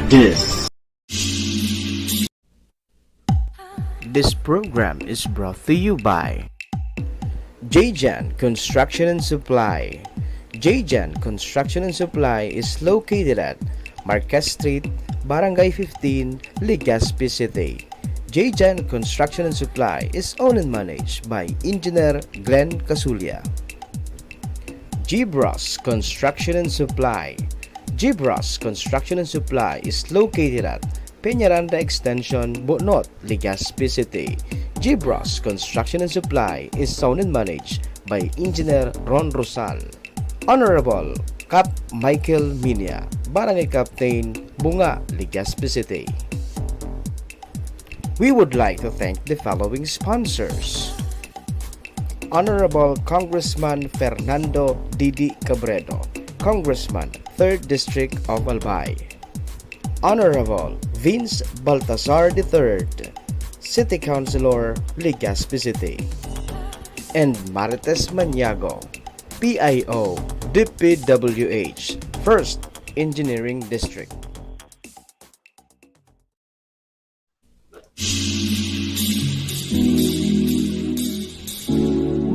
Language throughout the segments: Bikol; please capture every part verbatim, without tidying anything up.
This. This program is brought to you by J J N Construction and Supply. J J N Construction and Supply is located at Marquez Street, Barangay fifteen, Legazpi City. J J N Construction and Supply is owned and managed by Engineer Glenn Casulia. Gibras Construction and Supply. Gibras Construction and Supply is located at Peñaranda Extension, Bunot, Legazpi City. Gibras Construction and Supply is owned and managed by Engineer Ron Rosal. Honorable Cap Michael Minia, Barangay Captain, Bunga, Legazpi City. We would like to thank the following sponsors: Honorable Congressman Fernando Didi Cabredo, Congressman, Third District of Albay. Honorable Vince Baltazar the third, City Councilor, Legazpi City. And Marites Maniago, P I O, D P W H, First Engineering District.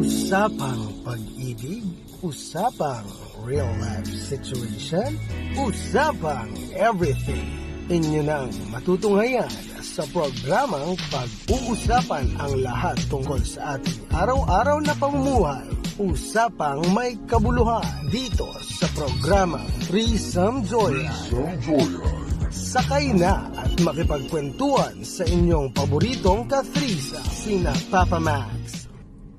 Usapang pag-ibig, usapang real life situation, usapang everything. Inyo nang matutunghayan sa programang pag-uusapan ang lahat tungkol sa ating araw-araw na pamumuhay. Usapang may kabuluhan dito sa programang Threesome Joyride. Sakay na at makipagkwentuhan sa inyong paboritong ka-threesome, sina Papa Max.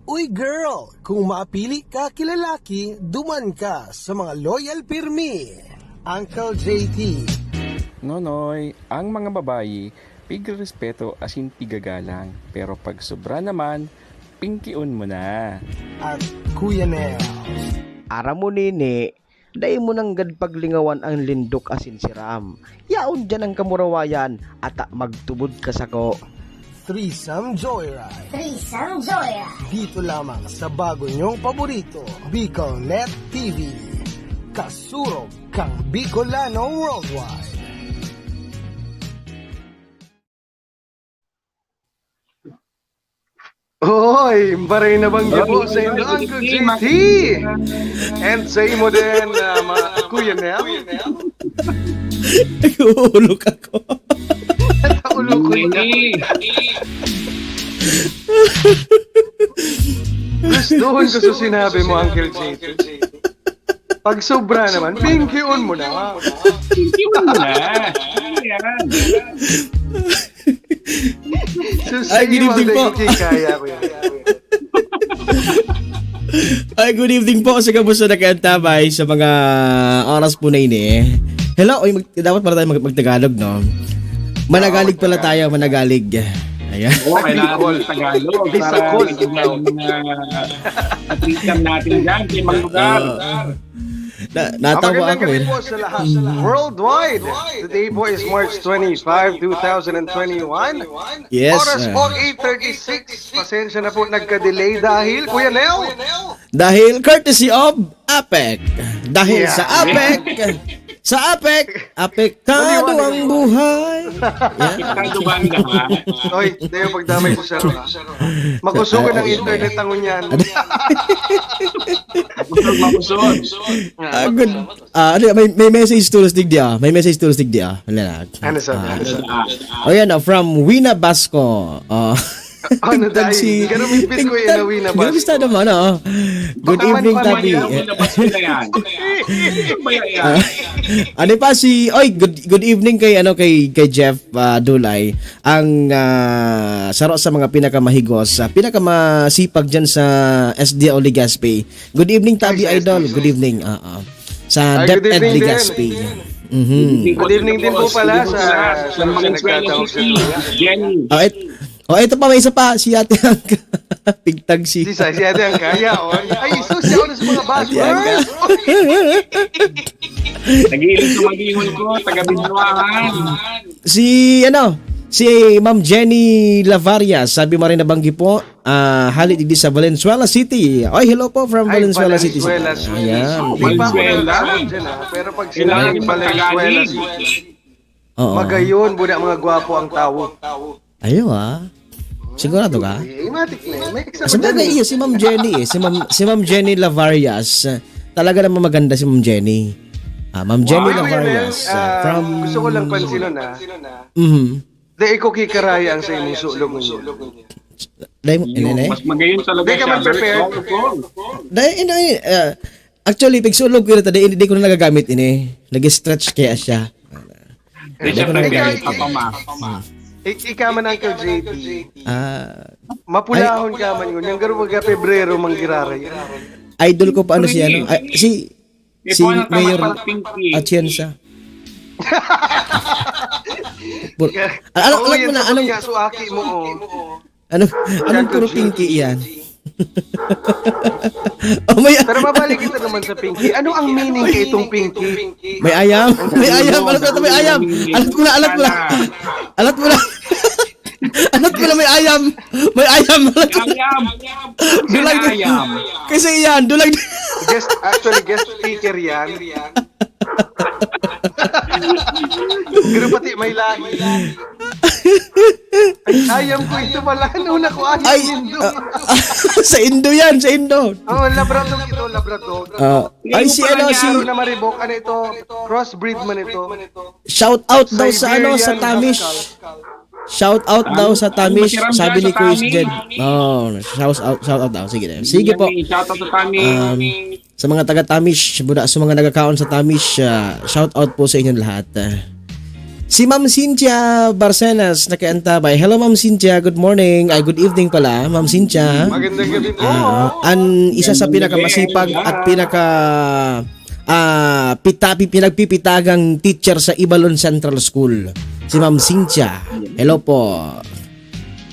Uy girl, kung mapili ka ki lalaki, duman ka sa mga loyal pirmi. Uncle J T. Nonoy, ang mga babayi, pigrespeto asin pigagalang, pero pag sobra naman, pingkion mo na. At Kuya Nel. Aram mo nini, dai mo nanggad paglingawan an lindok asin siram. Yaon diyan an kamurawayan, ata magtubod ka sako. Threesome Joyride. Threesome Joyride. Dito lamang sa bago niyong paborito, Bicol Net T V. Kasurog kang Bicolano Worldwide. Oy, maray na banggi po sa inyo, Uncle J T. And sa imo din, ah, mga Kuya Nel. Nag-uulok ako. Ulo ko na. Gustuhon ko sa sinabi mo, Uncle J T. Pag sobra naman, pingkion mo na. Pingkion mo na. Ano yan? Sus, Ay, good evening po. Kaya ko yan. Ay, good evening po sa kamusta na kayo, tabay, sa mga oras po na ini. Hello, oy, mag-, dapat pala tayo mag-, mag-Tagalog, no? Managalig pala tayo, managalig. Ayan. Oo, kailangan ng Tagalog para sa mga katrisan natin dyan, sa ibang lugar. Oo. Na, natawa ako eh. Magandang gabi po sa lahat. Worldwide. Today po is March twenty-five, two thousand and twenty-one. Yes. Oras po, eight thirty-six. Pasensya na po, nagka-delay dahil, Kuya Nel. Dahil courtesy of APEC. Dahil sa APEC, sa APEC, apektado ang buhay. Apektado ba ang lahat? Oy, tayo pagdamay sa saro, ah. Makusugan ang internet ang unyan. Makusog, makusog. Ah, good. Ah, ano, may, may message to Lustig di, ah. May message to Lustig di, ah. Wala na. Ano sabi? Ah. Ano sabi? Oh, yan, ah, from Wina Basco. Ah, Ano, Pigtag si, Ganun, miss ko yun, Wina Basco. Grabe sa naman, oh. Good evening, Tabi. Wina Basco na yan. Ano ba yan? Ah, ano pa si, oy, good, good evening kay, ano, kay, kay Jeff, ah, Dulay. Ang, ah, saro sa mga pinakamahigos, ah, pinakamasipag dyan sa S D O Legazpi. Good evening, Tabi Idol. Good evening. Ah, ah. Sa Ay, good evening din. Legazpi. Mhm. Good evening din po pala sa, sa mga nagtatawag sa Jenny. Oh, et-, oh, ito pa, may isa pa. Si Ate Angka. Pigtag si Si, si Ate Angka. Yaon. Ay, iso siya, ano, sa mga Ate Angka. Nag-iiling sa mag-iwan ko, taga Binduahan. Si, ano, si Ma'am Jenny Lavaria, sabi mo rin nabanggi po, ah, hali digdi sa Valenzuela City. Oy, hello po from Ay, Valenzuela City. Valenzuela City. Ayan. Oh, Hindi pa ako Valenzuela. nakakaalam dyan, ah. Pero pag Kailangan sinabing Valenzuela magtagalog. City, Oo. Magayon, buda mga gwapo ang tawo. Ayo, ah. Sigurado ka? Eh, matik na eh. May Sa bagay, iyo, si Ma'am Jenny eh. Si Ma'am, si Ma'am Jenny Lavarias. Ah, talaga namang maganda si Ma'am Jenny. Ah, Ma'am Jenny Wow. Lavarias. Ah, Ah, from gusto ko lang pansinon, ah. Mhm. Dai ko kikaraya ang sa imong sulog ngunyan. Dai mo, Yung, ini, ini? Mas magayon talaga Di ka siya. man prepared. Very powerful. Dai, ini, ah, actually, pag sulog ko na ta, dai, di ko na nagagamit ini. Nag-stretch kaya siya. Di Di siya ko na prepared. nagagamit. Papa ma. Hmm. Ik-, ika man, Uncle J P. Ah, Mapulahon ka man ngunyan, garo pagka Pebrero, manggiraray. Idol ko pa ano si ano, ay, si, May si puwan na tama Mayor pala, Pinky. Atienza. Pur-, Kaya, al-, al-, oo, alam yan, mo na, tapos anong, nga, suaki mo, oh. ano, anong Yan, puro G P. Pinky yan? Oh, may Pero mabalik kita naman sa Pinky. Ano ang meaning kay itong Pinky? May ayam. May ayam. Alam ko na, may ayam. Alam ko na, alam ko na. Alam ko na. Alam ko na, may ayam. May ayam. Alam ko na. Ayam. Dulag. Sino ayam? Kasi yan, dulag. Guest, actually, guest speaker yan. Pero pati may lahi. Ay, ayam ko ito pala. Ano na ko, ayam Ay, Indo. ah, sa Indo yan, sa Indo. Oh, Labrador ito, Labrador. Ah, Ay, ay, yung si pala ano, niya, si Aro na maribok, ano ito? Crossbreed man ito. Shout out daw sa ano, sa Siberian Tamis. Pascal. Shout out daw sa Tamis, Ano, sabi ni Kuya Tamis? Jed. Oh, shout out, shout out daw. Sige, sige po. Shout out sa Tamis. Um, sa mga taga Tamis, buda sa mga nagkakaon sa Tamis, ah, shout out po sa inyong lahat. Ah, si Ma'am Cynthia Barcenas nakiantabay. Hello, Ma'am Cynthia. Good morning. Ay, good evening pala, Ma'am Cynthia. Magandang gabi po. Ah, an isa sa pinakamasipag at pinaka, ah, pita-, pi-, pinagpipitagang teacher sa Ibalon Central School, si Ma'am Cynthia. Hello po.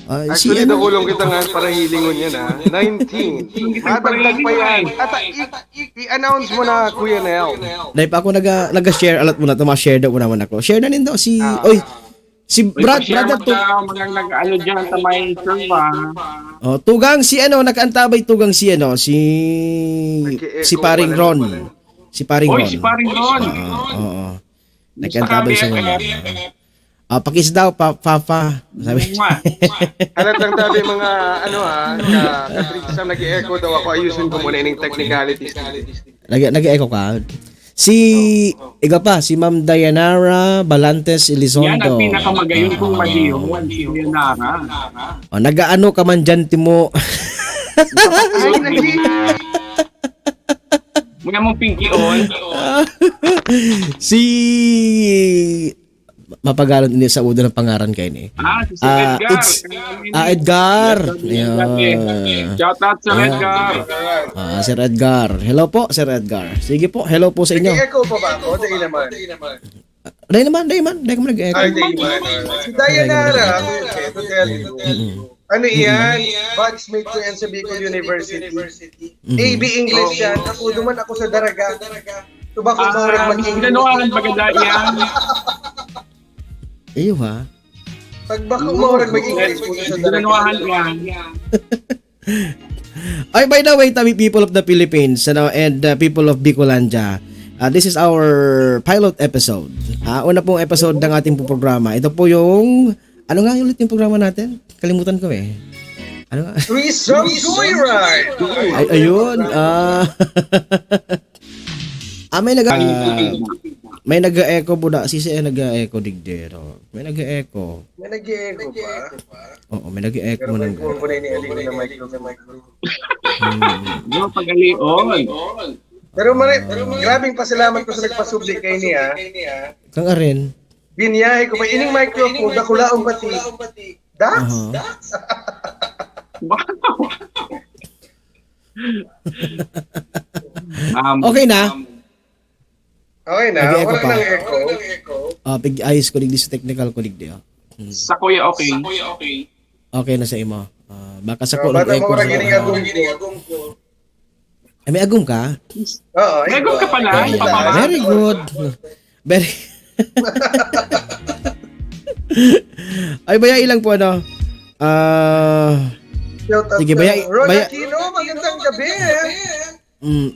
Ay, si Actually, ano? Nakulong kita nga para hilingon yan, ha? Nineteen. Madagdag pa yan. At, ah, i-, i-announce mo na, Kuya Nel. Dahil pa ako naga-, naga-share, alat mo na to, ma-share daw mo naman ako. Share na nindo si, Ah. oy, si Uy, Brad, pa-share Brother mo Tug-, daw, mga nag-ano dyan sa may server. Oh, Tugang si ano, nakaantabay Tugang si ano, si, Nag-e-echo si Paring pala Ron. naman. Si Paring Oy, Ron. si Paring Ron. Oo, oo. Gusto Nagkantabay ka, siya Bea? Ngayon. Ah, pakis daw, pa, pa, pa. Sabi. Mwah. Halatang tabi mga, ano, ha, ka, ka-threesome, nag-e-echo daw ako. Ayusin ko muna ining technicalities. Nag-, nag-e-echo ka? Si, iga pa, si Ma'am Dayanara Balantes Elizondo. Yan ang pinakamagayon kong Ah. madiyon, si Dayanara. Oh, nag-aano ka man dyan, Timo? Ay, nag-i- Muna mong pinkion. Si Mapagalon ini sa udo ng pangaran kayo ni. Ah, si Sir Ah, Edgar. it's, Kaya ah, Edgar. Edgar, Edgar, Edgar. Yeah. Shout out, Sir Ah. Edgar. Ah, Sir Edgar. Hello po, Sir Edgar. Sige po, hello po sa inyo. Nag-echo pa ba ako? Dahil naman. Dahil naman, dahil man, dahil man nag-echo. Ay, dahil man. Si Dayanara, Dahil man. Kuya Ted, to tell you. Mm-mm. Ano iyan? Batchmate ko yan sa Bicol University. Mhm. A B English yan. Ako duman ako sa Daraga. Tubako Ah, sa Daraga. Mindanao ang bagay yan. Iyo, ha? Pag bako Oo. mo, mag-English mo sa Mindanao Daraga. Yan. Ay, by the way, tabi people of the Philippines, ano, and, uh, people of Bicolandia, uh, this is our pilot episode. Ah, una pong episode ng ating pong programa. Ito po yung Ano nga ulit yung programa natin? Kalimutan ko eh. Ano nga? Threesome Joyride! Ay, ayun. Ah. Ah, may nag-, ah, may nag-echo po na. Si Sir nag-echo, digdero. May nag-echo. May nag-echo ba? Oo, may nag-echo Pero mo may nang phone ko na inialing ko na microphone. Hmm. Yo, pagalion. Pero mare-, grabing pasalamat ko sa nagpasubli kay niya. Kang Aren. Binyahe ko pa. Ining microphone, dakulaon pati. Dax? Aha. Wow. Um, Okay na? Okay na, Nag-e-echo wala pa. nang echo. Ah, pig-, ayos ko, digdi sa technical ko, digdi, oh. Hmm. Sa kuya, okay. Okay na sa imo. Ah, baka sa So, ko, bata mo nag-echo wala sa gining agom ko. Ay, may agom ka? Oo, May agom ka pala? Ay, Papa Mac? Very good. Very Ay, baya ilang po, ano? Ah, Shout out sige, sa baya, Ron baya. Aquino, magandang gabi. Mm.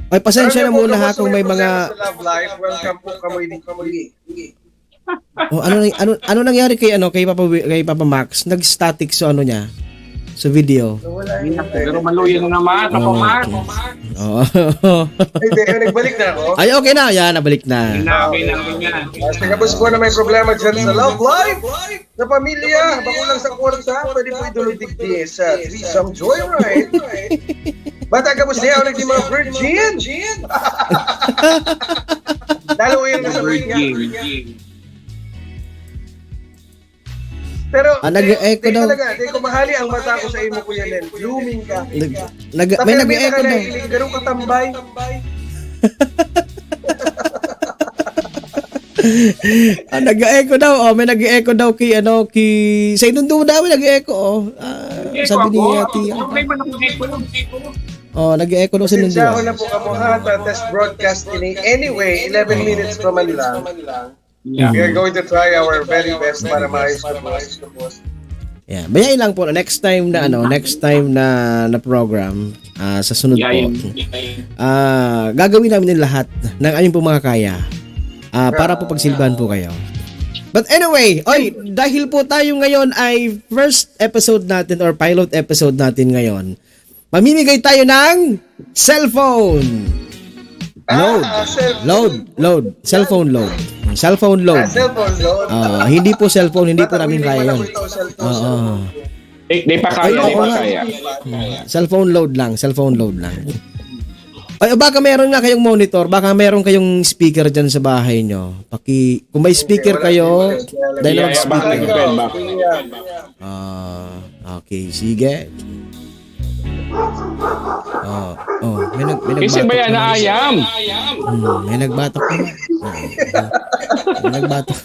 Ay, pasensya Ron na muna, Aquino, ha, kung may kamusta mga sa love life? Welcome po, kamoy ni Kuli. Oh, ano nang-, ano, ano nangyari kay, ano, kay Papa Wi-, kay Papa Max? Nag-static so ano niya, so video. Nawala yung Pero maluya na naman, Papa Oh, Max. okay. Oo. Hindi, nagbalik na ako. Ay, okay na. Yan, nabalik na. Yun na, okay na, okay na. Tapos tapos ko na may problema dyan sa love life, sa pamilya, bako lang sa kwarta, pwede po idulog digdi sa threesome joyride. Bata ka po siya, ulit yung mga virgin. Lalo yung nasa virgin. Pero, Ah, nag-echo di, daw. Talaga, di ko mahali ang mata ko sa imo, Kuya Len. Blooming ka. Nag, nag, may nag-echo daw. Garo ka tambay. Ah, nag-echo daw. Oh, may nag-echo daw kay, ano, kay, sa inundo daw, may nag-echo, oh. Ah, sabi ni Ate. Okay man ako dito. Oh, nag-echo daw sa inundo. Pasensya ko na po kamo ha, ta test broadcast ini. Anyway, eleven minutes pa man lang. Yeah. We're going to try our very best para maayos ko po. Yeah, bayaan lang po, next time na, ano, next time na, na program, ah, sa sunod Yeah, po. yun. Ah, gagawin namin yung lahat ng aming po mga kaya. Ah, para po pagsilbahan po kayo. But anyway, oy, dahil po tayo ngayon ay first episode natin or pilot episode natin ngayon, mamimigay tayo ng cellphone. Load. Ah, cellphone. Load, load. Cellphone load. Cellphone Ah, load. cellphone load. Ah, hindi po cellphone, hindi po Bata, namin hindi kaya pala yun. ko ito, cellphone. Oo. Eh, di pa kaya, Ay, di oo pa nga. kaya. Mm, cellphone load lang, cellphone load lang. Ay, baka meron nga kayong monitor, baka meron kayong speaker dyan sa bahay nyo. Paki, kung may speaker kayo, dahil Yeah, mag-speaker. baka, baka. Ah, okay, sige. Oh, oh, may nag may Kasi nagbatok ba yan na na naman. ayam? Hmm, may nagbatok na. May nagbatok.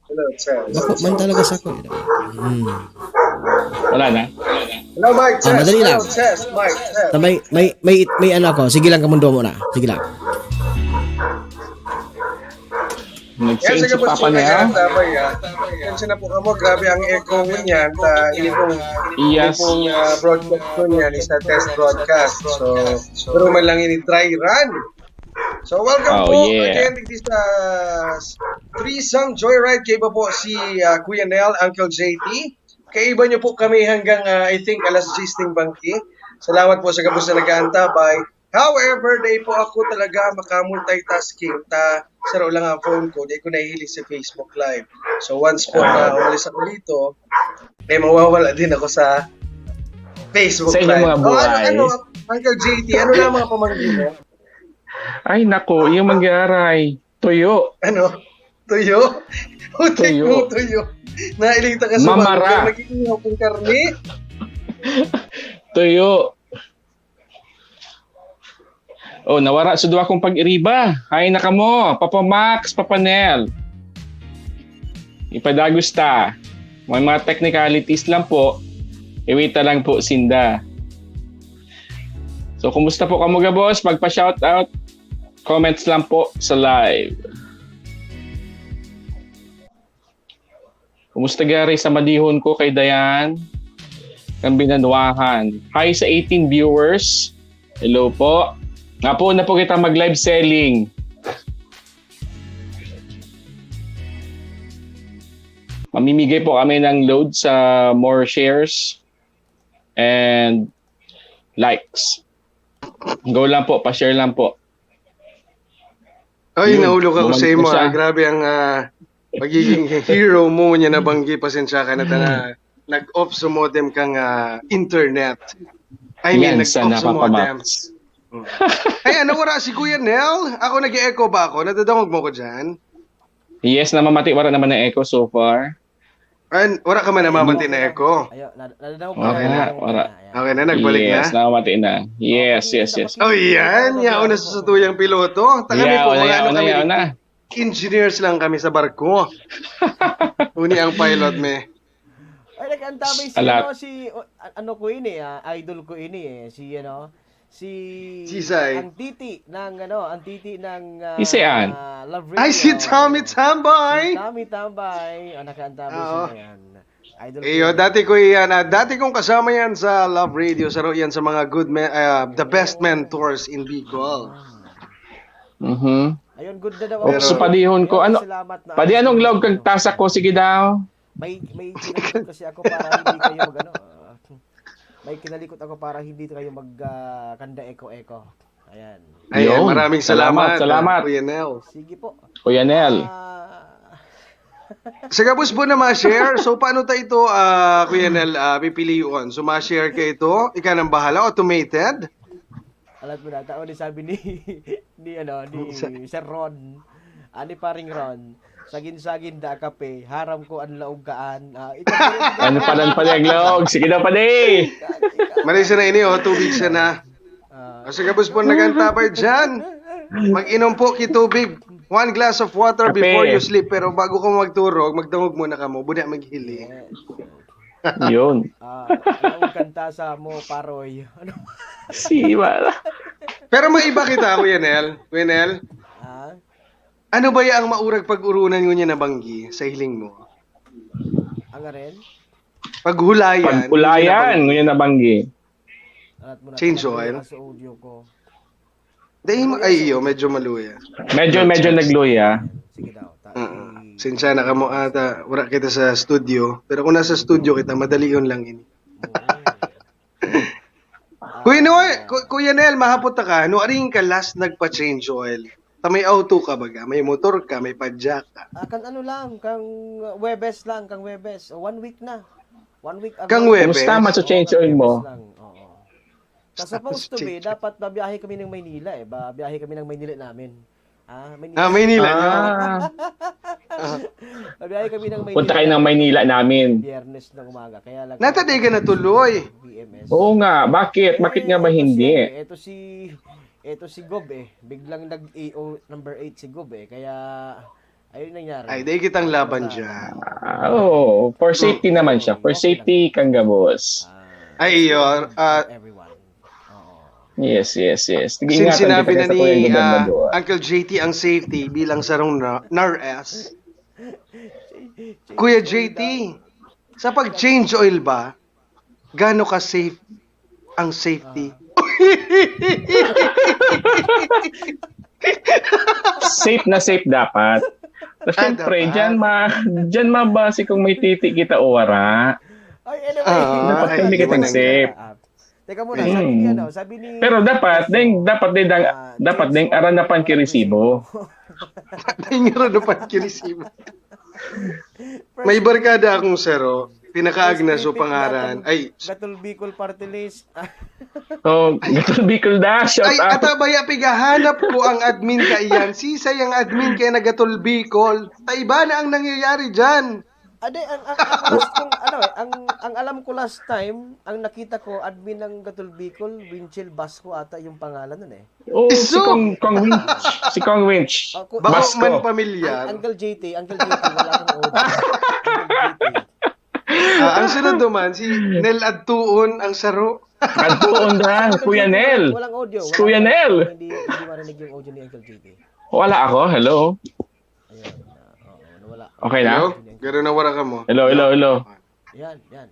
Hello, test. Bako man talaga sa ko. Hmm. Wala na? Hello, Mike. Ah, madali lang. Hello, test, Mike. Test. Na may may may may ano ako. Sige lang, kamundo mo na. Sige lang. Nag-change si Kaya Papa sige, niya. kaya tama yan. Kasi na po kamo, grabe ang echo niya. Ta, ini pong, ini Yes. pong ah, broadcast po niya, ni sa test broadcast. So, pero man lang ini dry run. So, welcome Oh, po yeah. Again, this is uh, Threesome Joyride. Kaiba po si ah, Kuya Nel, Uncle J T. Kaiba niyo po kami hanggang, ah, I think, alas diyes ng bangki. Salamat po sa gabos na nag-aantabay. However, dai po ako talaga makamultitasking. Ta, saro lang ang phone ko. Dai ko nahihiling sa Facebook Live. So, once po na umalis ako dito, eh, mawawala din ako sa Facebook Sa inyong Live. mga Oh, buhay. ano, ano, Uncle J T, ano na ang mga pamangkin mo? Ay, nako, yung mangyari. Tuyo. Ano? Tuyo? Utik Tuyo. Mo, tuyo. Nailing ta ka sa Mamara. Magiging hapong karni? Tuyo. Oh, nawara sa duwa kong pag-iriba. Hay na kamo, Papa Max, Papa Nel. Ipadagos ta. May mga technicalities lang po. Iwita lang po sinda. So, kumusta po kamo, gabos? Magpa-shoutout. Comments lang po sa live. Kumusta gari sa madihon ko kay Dayan? Kang Binanwahan. Hi sa eighteen viewers. Hello po. Nga po na po kita mag-live selling. Mamimigay po kami ng load sa more shares and likes. Go lang po, pa-share lang po. Ay, Yun, nahulog ako sa bumalik imo. na siya. Ah. Grabe ang ah, pagiging hero mo niya nabanggi. Pasensya ka na ta na nag-off sa modem kang ah, internet. I mean, Yan, nag-off sana, sa Papa modem. Max. Ay, ano, wala si Kuya Nel? Ako nag-echo ba ako? Nadadangog mo ko dyan? Yes, namamati, wala naman na echo so far. Ay, wala ka man namamati na echo. Ayo, nad- nadadangog Wala, nadadangog wala. na, ayan. Okay na, nagbalik Yes, na. namamati na. Yes, yes, yes. Oh, yan. Yaon na sa satuyang piloto. Taka mi Yeah, po, wala, mga ano yaon na, kami, yaon na. Engineers lang kami sa barko. Uni ang pilot, me. Ay, nag-antabay si, Alat. Ano, si, o, a- ano ko ini, ah, idol ko ini eh, si, ano, si, Si Sai. Ang titi ng, ano, ang titi ng, ah, Si Sai. Love Radio. Ay, si Tommy Tambay! Si Tommy Tambay. Oh, nakaantabay Oo. siya ngayon. Idol ko Iyo, yan. dati ko yan. Ah, dati kong kasama yan sa Love Radio. Saro yan sa mga good men, ah, the best mentors in Bicol. Mhm. Ayun, good na daw. Ops, padihon ko. Ano, Salamat na. Padi, anong laog kag tasa ko? Sige daw. May, may kinalikot kasi ako para hindi kayo mag ano. Ah, may kinalikot ako para hindi kayo mag ah, kanda eko-eko. Ayan. Ayan, Yun. maraming Salamat, salamat, salamat. Kuya Nel. Sige po. Kuya Nel. Ah, Sa gabos po na ma-share, so paano ta ito, ah, Kuya Nel, ah, pipilion? So ma-share ka ito, ika nang bahala, automated? Alam mo na, tao ni sabi ni ni ano ni Sir Ron. Ani paring Ron. Sagin-sagin da kape, haram ko ang laog kaan. Ah, ito Ano pa lang pala ang laog? Sige daw, padi! Mali siya na ini, oh, tubig siya na. Ah, O sa gabos po nagantabay dyan, mag-inom po ki tubig. One glass of water Kape. Before you sleep. Pero bago ka magturog, magdangog muna ka mo. Buda maghili. yes. Yun. Ah, laog kanta sa mo paroy. Ano? Si wala. Pero may iba kita, Kuya Nel. Kuya Nel, Ah, ano ba yung maurag pag-urunan ngunyan na banggi sa hiling mo? Ang aren? Paghulayan. Pag-ulayan, ngunyan na banggi. Alat mo na. Change Talaga oil? Sa audio ko. Dahil mo, ay iyo, medyo maluya. Medyo, medyo nagluya. Sige daw. Ta- Mm. Sinsya na kamo ata, wala kita sa studio. Pero kung nasa studio kita, madali yun lang ini. Oo. Kuya Noy, Ku- Kuya Nel, mahapot ta ka, no aring ka last nagpa-change oil? Ta may auto ka baga, may motor ka, may padyak ka. Ah, kan ano lang, kang Webes lang, kang Webes. O, one week na. One week ago. Kang Webes? Kumusta man sa change oil mo? Webes lang, oo. Sa supposed to be, Change. Dapat babiyahe kami ng Maynila eh. Babiyahe kami ng Maynila namin. Ah, Maynila. Ah, Maynila nyo. Ah, Babiyahe kami ng Maynila. Punta kayo ng Maynila namin. Biyernes ng umaga. Kaya lang. Nataday ka na tuloy. B M S. Oo nga, bakit? Bakit nga ba Eh, ito hindi? siya eh. Ito si, ito si Gob eh. Biglang nag-A O number eight si Gob eh. Kaya, ayun nangyari. Ay, dahil kitang laban Sa- dyan. Ah, oo, for safety naman siya. For safety kang gabos. Ah, Ay, iyo. Ah, everyone. Oo. Yes, yes, yes. Sige, since ingatan sinabi kita na sa ni Kuya ah, Gobernador. Uncle J T ang safety bilang sarong na- NARS, Kuya J T, sa pag-change oil ba, gaano ka safe ang safety? Safe na safe dapat. Siyempre, dapat. Dyan, ma dyan mabase kung may titi kita o wara. Ay, anyway. Ah, Dapat ay, hindi iba kitang na. safe. Ah, teka muna, sabi ni ano, sabi ni Pero dapat, ding, dapat din, dang, Ah, dapat ding aranapan ki resibo. Tingnan na pa kirisibo. May barkada akong saro, pinakaagna so pangaran. Ay, Gatol Bicol Party List. So, Gatol Bicol da, shout ay, out. Ata baya pigahanap ko ang admin kaiyan. Sisay ang admin kaya nagatol Bicol. Ta iba na ang nangyayari dyan. Ade, ang, ang, ang, last kong, ano eh, ang, ang alam ko last time, ang nakita ko, admin ng Gatol Bicol, Winchell Basco ata yung pangalan nun eh. Oh, si Iso! Kong, Kong Winch. Si Kong Winch. Ah, ku- Bako Basco. man pamilyar. Ang, Uncle J T, Uncle J T, wala akong audio. Uncle J T. Ah, ang sunod naman, si Nel Adtuon ang saro. Adtuon lang, Kuya Nel. Walang audio. Si Walang Kuya audio. Nel. Hindi, hindi marinig yung audio ni Uncle J T. Wala ako, hello. Ayun. Oo, nawala. Okay na? Hello? Garo na wara ka mo. Hello, hello, hello. Yan, yan.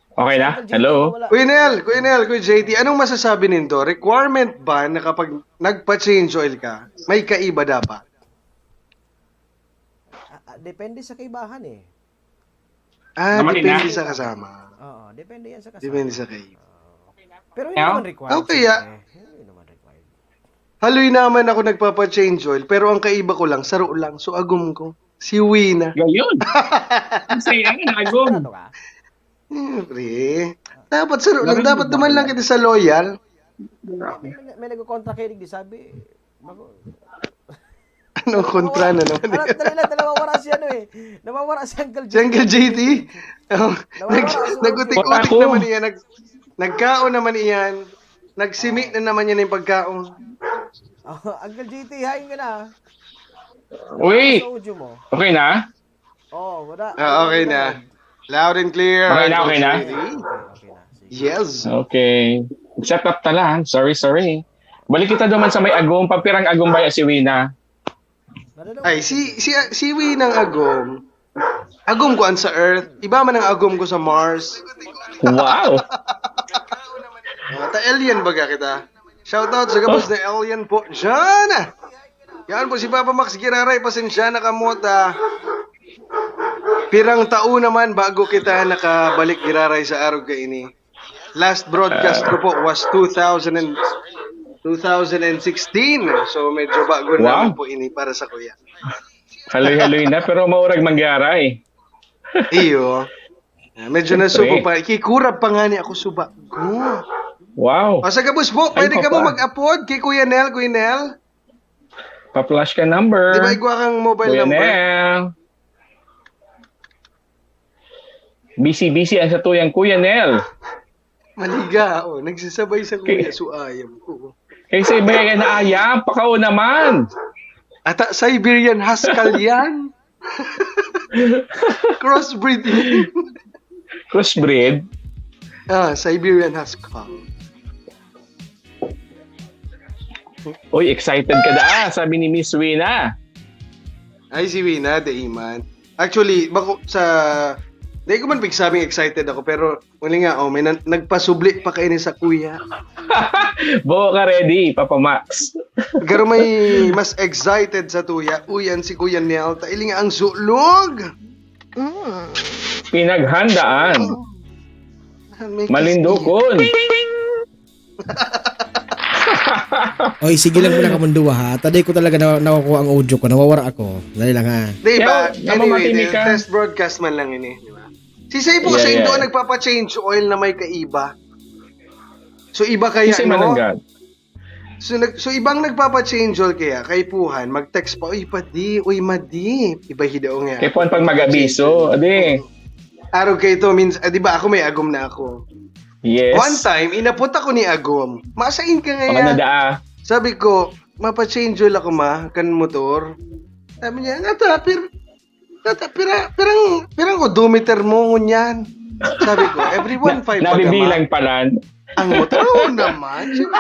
Okay na? Uncle J T, Hello? nawala. Kuya Nel, Kuya Nel, Kuya J T, anong masasabi nindo? Requirement ba na kapag nagpa-change oil ka, may kaiba dapat? Ah, ah, depende sa kaibahan eh. Ah, Naman depende ina. sa kasama. Oo, depende yan sa kasama. Depende sa kaiba. Pero hindi Yeah. naman required. Okay, ah. Siyempre. Hindi naman required. Haloy naman ako nagpapa-change oil, pero ang kaiba ko lang, saro lang. So, agom ko. Si Wina. Gayon. Ang saya nga, agom. Ano ka? Siyempre. Dapat saro lang. Dapat duman lang kita sa loyal. May, may, may nagko-kontra kay Rick, di sabi, bago, Anong kontra na naman? Ano, dali lang, nawawara si ano eh. Nawawara si Uncle J T. Si Uncle J T? Oh, nag, Nawawara si nag-utik-utik Ako. Naman iyan. Nag, nagkaon naman iyan. Nagsimi na naman yan yung pagkaon. Oh, Uncle J T, hain ka na. Uy, Sa audio mo. Okay na? Oh, wala. Ah, okay na. Loud and clear. Okay na, okay na? Okay, okay na. Sige. Yes. Okay. Set up ta lang. Sorry, sorry. Balik kita duman sa may agom. Pagpirang agom ba si Wina? Madalo. Ay, si si si Winang agom. Agom ko an sa Earth. Iba man ang agom ko sa Mars. Wow! Ah, ta alien baga kita. Shoutout sa gabos na alien po. Diyan! Yan po si Papa Max Giraray, pasensya na kamo ta. Pirang taon naman bago kita nakabalik giraray sa arog kaini. Last broadcast ko po was two thousand and, two thousand sixteen. So medyo bago naman po ini para sa kuya. Haloy-haloy na, pero maurag mangyari. Iyo. Ah, medyo nasubo pa. Kikurab pa nga ni ako suba. Go. Wow. O, sa gabos po, pwede ka mo mag-apod kay Kuya Nel, Kuya Nel? Pa-flash ka number. Di ba igwa kang mobile Kuya number? Nel. Busy-busy ang satuyang Kuya Nel. Maliga, oh. Nagsasabay sa kuya, so ayam ko. Kasi ba yan na ayam? Pakao naman. Ata Siberian Husky yan. Crossbreed yan. Crossbreed? Ah, Siberian Husky. Uy, excited ka da, sabi ni Miss Wina. Ay, si Wina, dai man. Actually, bako sa... Dai ko man pigsabing excited ako, pero uli nga, oh, may na, nagpasubli pa kayo ni sa kuya. Buo ka ready, Papa Max. Pero may mas excited sa tuya. Uy, yan si Kuya Nel. Ta, ili nga ang sulog. Pinaghandaan. May Malindukon. Oy, sige lang muna kamong duwa, ha. Taday ko talaga na, nakukuha ang audio ko. Nawawara ako. Dali lang, ha. Di ba? Yo, Anyway, namamatini the ka. Test broadcast man lang ini. Di ba? Si Seibo Yeah, sa Indo yeah. Nagpapa-change oil na may kaiba. So, iba kaya, Kasi no? mananggad. So, nag, so ibang nagpapa-change oil kaya, kaipuhan, mag-text pa, "Uy, padi, uy, madi." Iba hidaw nga. Kaipuhan pag mag-abiso, adi. Araw kayo to, means, ah, di ba ako may agom na ako. Yes. One time, inapot ako ni agom. Masain ka Ano ngayon. daa? Sabi ko, "Mapa-change oil ako, ma, kan motor." Sabi niya, "Ngata, pir, ngata, pira, pirang, pirang odometer mo ngunyan?" Sabi ko, "Every one five baga, ma." Nabibilang palan. Ang motor, oo naman. Siyempre.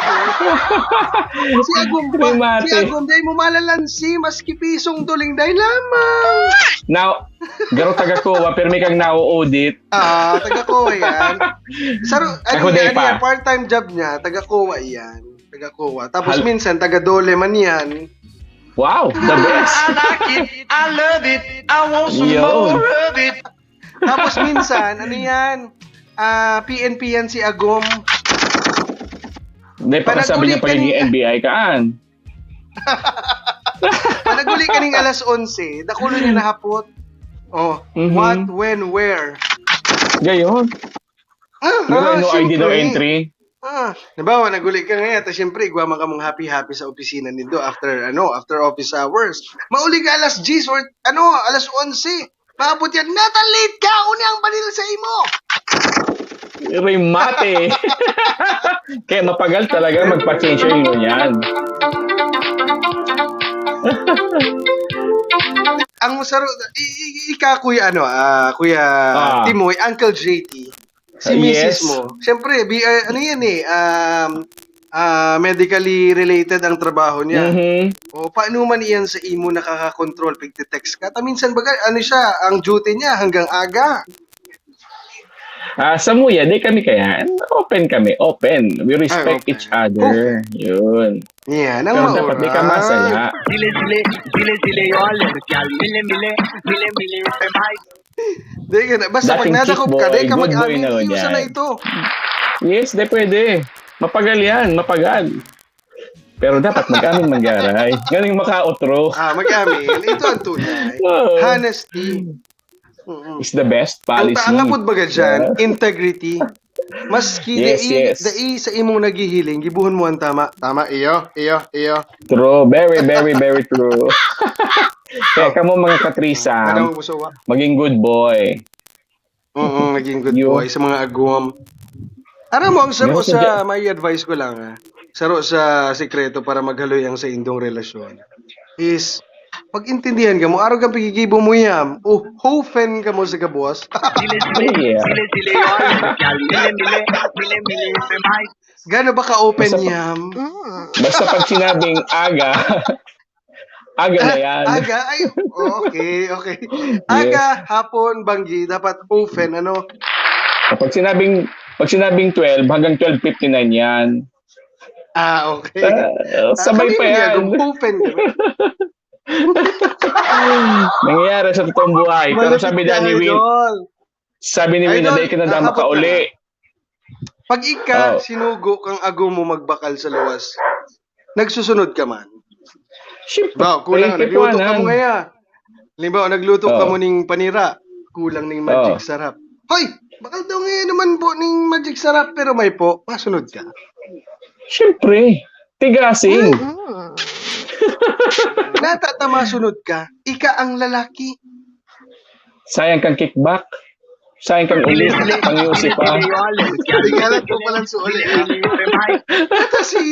Si Agom ba? Primate. Si Agom, dahil mo malalansi, maski pisong duling dahil lamang. Now, garo taga Coa, pero may kang nao-audit. Ah, taga Coa yan. Saro, ano Ako yan, day ano pa. Yan, part-time job niya, taga Coa yan. Taga Coa. Tapos Hal- minsan, taga Dole man yan. Wow, the best. I like it, I love it, I want some Yo. more of it. Tapos minsan, ano yan? Ah, P N P yan si Agom. Hindi pa kasabi niya pagiging N B I kaan. Panaguli ka ning alas onse, dakulo niya nahapot. Oh, Mhm. what, when, where? Gayon. Ah, Pero ah, no I D, no siyempre. Entry. Ah, nabawa, naguli ka ngayon, tapos siyempre, igwa man kamong happy-happy sa opisina nindo after, ano, after office hours. Mauli ka alas diyes or, ano, alas onse. Maabot yan, "Nata, late ka! Uni ang banil sa imo!" Remate. Kaya mapagal talaga magpa-change oil yan. Ang saro, i, i, ika, Kuya, ano, ah, Kuya Ah. Timoy, Uncle J T, si Ah, misis yes. mo, siyempre, bi, ah, ano yan eh, um, ah, medically related ang trabaho niya. Mhm. O, paano man iyan sa imo nakakakontrol, pigte-text ka? Ta minsan baga, ano siya, ang duty niya hanggang aga. Ah, sa muya, di kami kaya. Open kami, open. We respect Ay, open. each other. Yun. Yan, ang Pero dapat di ka mauran. masaya. Zile, zile, zile, zile, yo, alergia, mile, mile, mile, mile, mile, mile. Di ka na, basta pag Dating nadakop chick ka, di boy, ka good boy mag-amin, na yun iusa na yan. ito. Yes, di pwede. Mapagal yan, mapagal. Pero dapat mag-amin manggaray. Galing makaotro. Ah, mag-amin. Ito ang tunay. Oo. Honesty. Mm-mm. It's the best Ang policy. taangapod baga dyan, Yeah. integrity. Maski Yes, dai, yes. dai sa imong naghihiling, gibuhon mo ang tama. Tama, iyo, iyo, iyo. True. Very, very, very true. Kaya kamo mga katrisa, Ano ang gusto wa? maging good boy. Oo, maging good Yo. Boy sa mga agom. Aram mo, ang saro Meron ka sa, dyan. May advice ko lang, ah. Saro sa sikreto para maghaloy ang sa indong relasyon is, pag-intindihan ka mo, araw kang pigigibo mo yan. Oh, hofen ka mo sa gabos. Zile, zile, Yeah. zile, zile, yo, alergia, mile, mile, mile, mile, mile, mile. Gano ba ka-open Basta pa- yam? Basta pag sinabing aga, aga na yan. Aga? Ay, okay, okay. Aga, hapon, banggi, dapat hofen, ano? Pag sinabing, pag sinabing twelve, hanggang twelve fifty-nine yan. Ah, okay. Ah, sabay pa yan. Open kami. Nangyayari sa totoong buhay. Pero sabi daw ni Win, sabi ni Win, "Dai ka na daw makauli." Pag ika, sinugo kang agom mo magbakal sa luwas, nagsusunod ka man. Siyempre, ba, kulang, nagluto ka mo ngaya. Halimbawa, nagluto ka mo ning panira, kulang ning Magic Sarap. Hoy, bakal daw ngayon naman po ning Magic Sarap, pero may po, masunod ka. Siyempre, tigasin. Natata masunod ka, ika ang lalaki. Sayang kang kickback. Sayang kang ulit, pang-Yossi pa. Tingala ko palang sulit, ah. Ito si,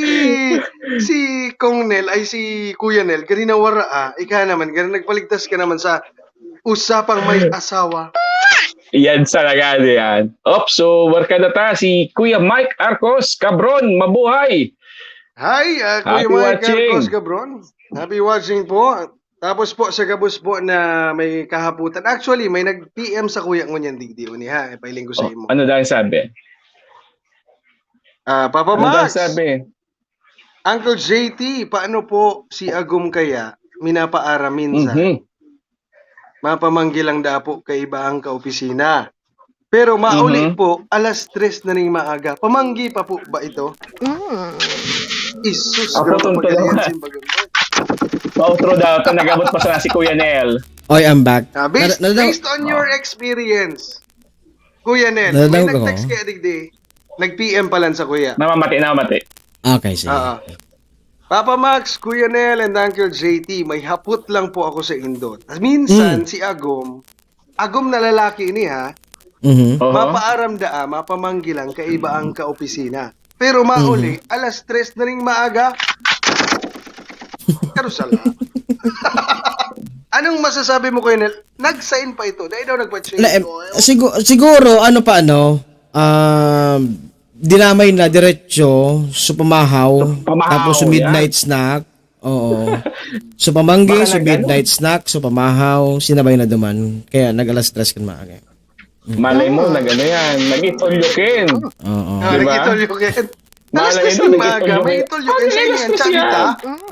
si Kong Nel, ay, si Kuya Nel, gari na wara, ah. Ika naman, gari nagpaligtas ka naman sa usapang may asawa. Yan talaga, ano yan. Op, so, barkada ta, si Kuya Mike Arcos Cabron, mabuhay! Hi, ah, Kuya Mike Arcos Cabron. Happy watching po. Tapos po, sa gabos po na may kahaputan. Actually, may nag-P M sa kuya ngunyan digdi, uni ha, ipailing ko sa imo. Ano daw ang sabi? Ah, Papa Max, ano daw ang sabi? Uncle J T, paano po si Agom kaya minapaaram minsan? Mhm. Mapamanggi lang daw po kaiba ang kaopisina. Pero mauli po, alas tres na ning maaga. Pamanggi pa po ba ito? Mm. Isus, grabe pagkaliyan simbag mo. Pautro daw, ito nag-abot pa sana si Kuya Nel. Oy, I'm back. Ah, based, based on your experience, Kuya Nel, may nag-text kaya digdi, nag-P M pa lang sa kuya. Namamati, namamati. Okay, sige. Oo. Papa Max, Kuya Nel, and Uncle J T, may hapot lang po ako sa indot. Minsan, si Agom, Agom na lalaki ini, ha? Mhm. Oho. Mapaaram daa, mapamanggi lang, kaiba ang kaopisina. Pero mauli, alas tres na ring maaga. Karusal na. Anong masasabi mo, Kuya Nel? Nag-sign pa ito. Dahil daw nagpa-change oil. Sigu-, siguro, ano pa, ano, um, dinamay na diretso, so pamahaw, tapos so midnight snack. Oo. So, pamanggi, so midnight snack, so pamahaw, sinabay na duman. Kaya nag-alas tres kan maaga. Malay mo, nag-ano yan, nag-itolyokin. Oo. Ah, nag-itolyokin. Alas tres ng maaga, may itolyokin sa inyo yan, tsaka kita.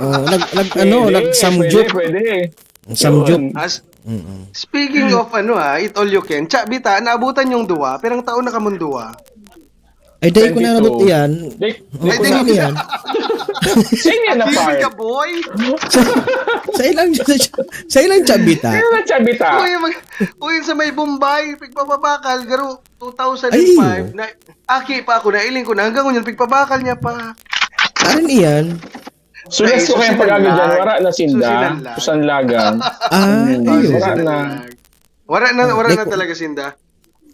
Oo, nag-, nag-, ano, nag-samgyup. Pwede, pwede. Samgyup. As, speaking of ano ha, itolyokin, tsaka bita, naabutan yung duwa, pirang taon na kamong duwa? Ay, dai ko na nabot iyan. Ay, dai ko na iyan. Sa inyo na, par. Ka, boy? Sa, sa ilang, sa ilang tsabita? Sa ilang tsabita? Uy, mag-, uy, sa may Bombay, pigpapabakal, garo, two thousand five, na, aki pa ako, nailing ko na, hanggang ngayon, pigpabakal niya pa. Arin iyan? Sulas ko kayang pag-agi dyan, wara na sinda. Susanlagan. Ah, ayun. Wara na. Wara na, wara na talaga sinda.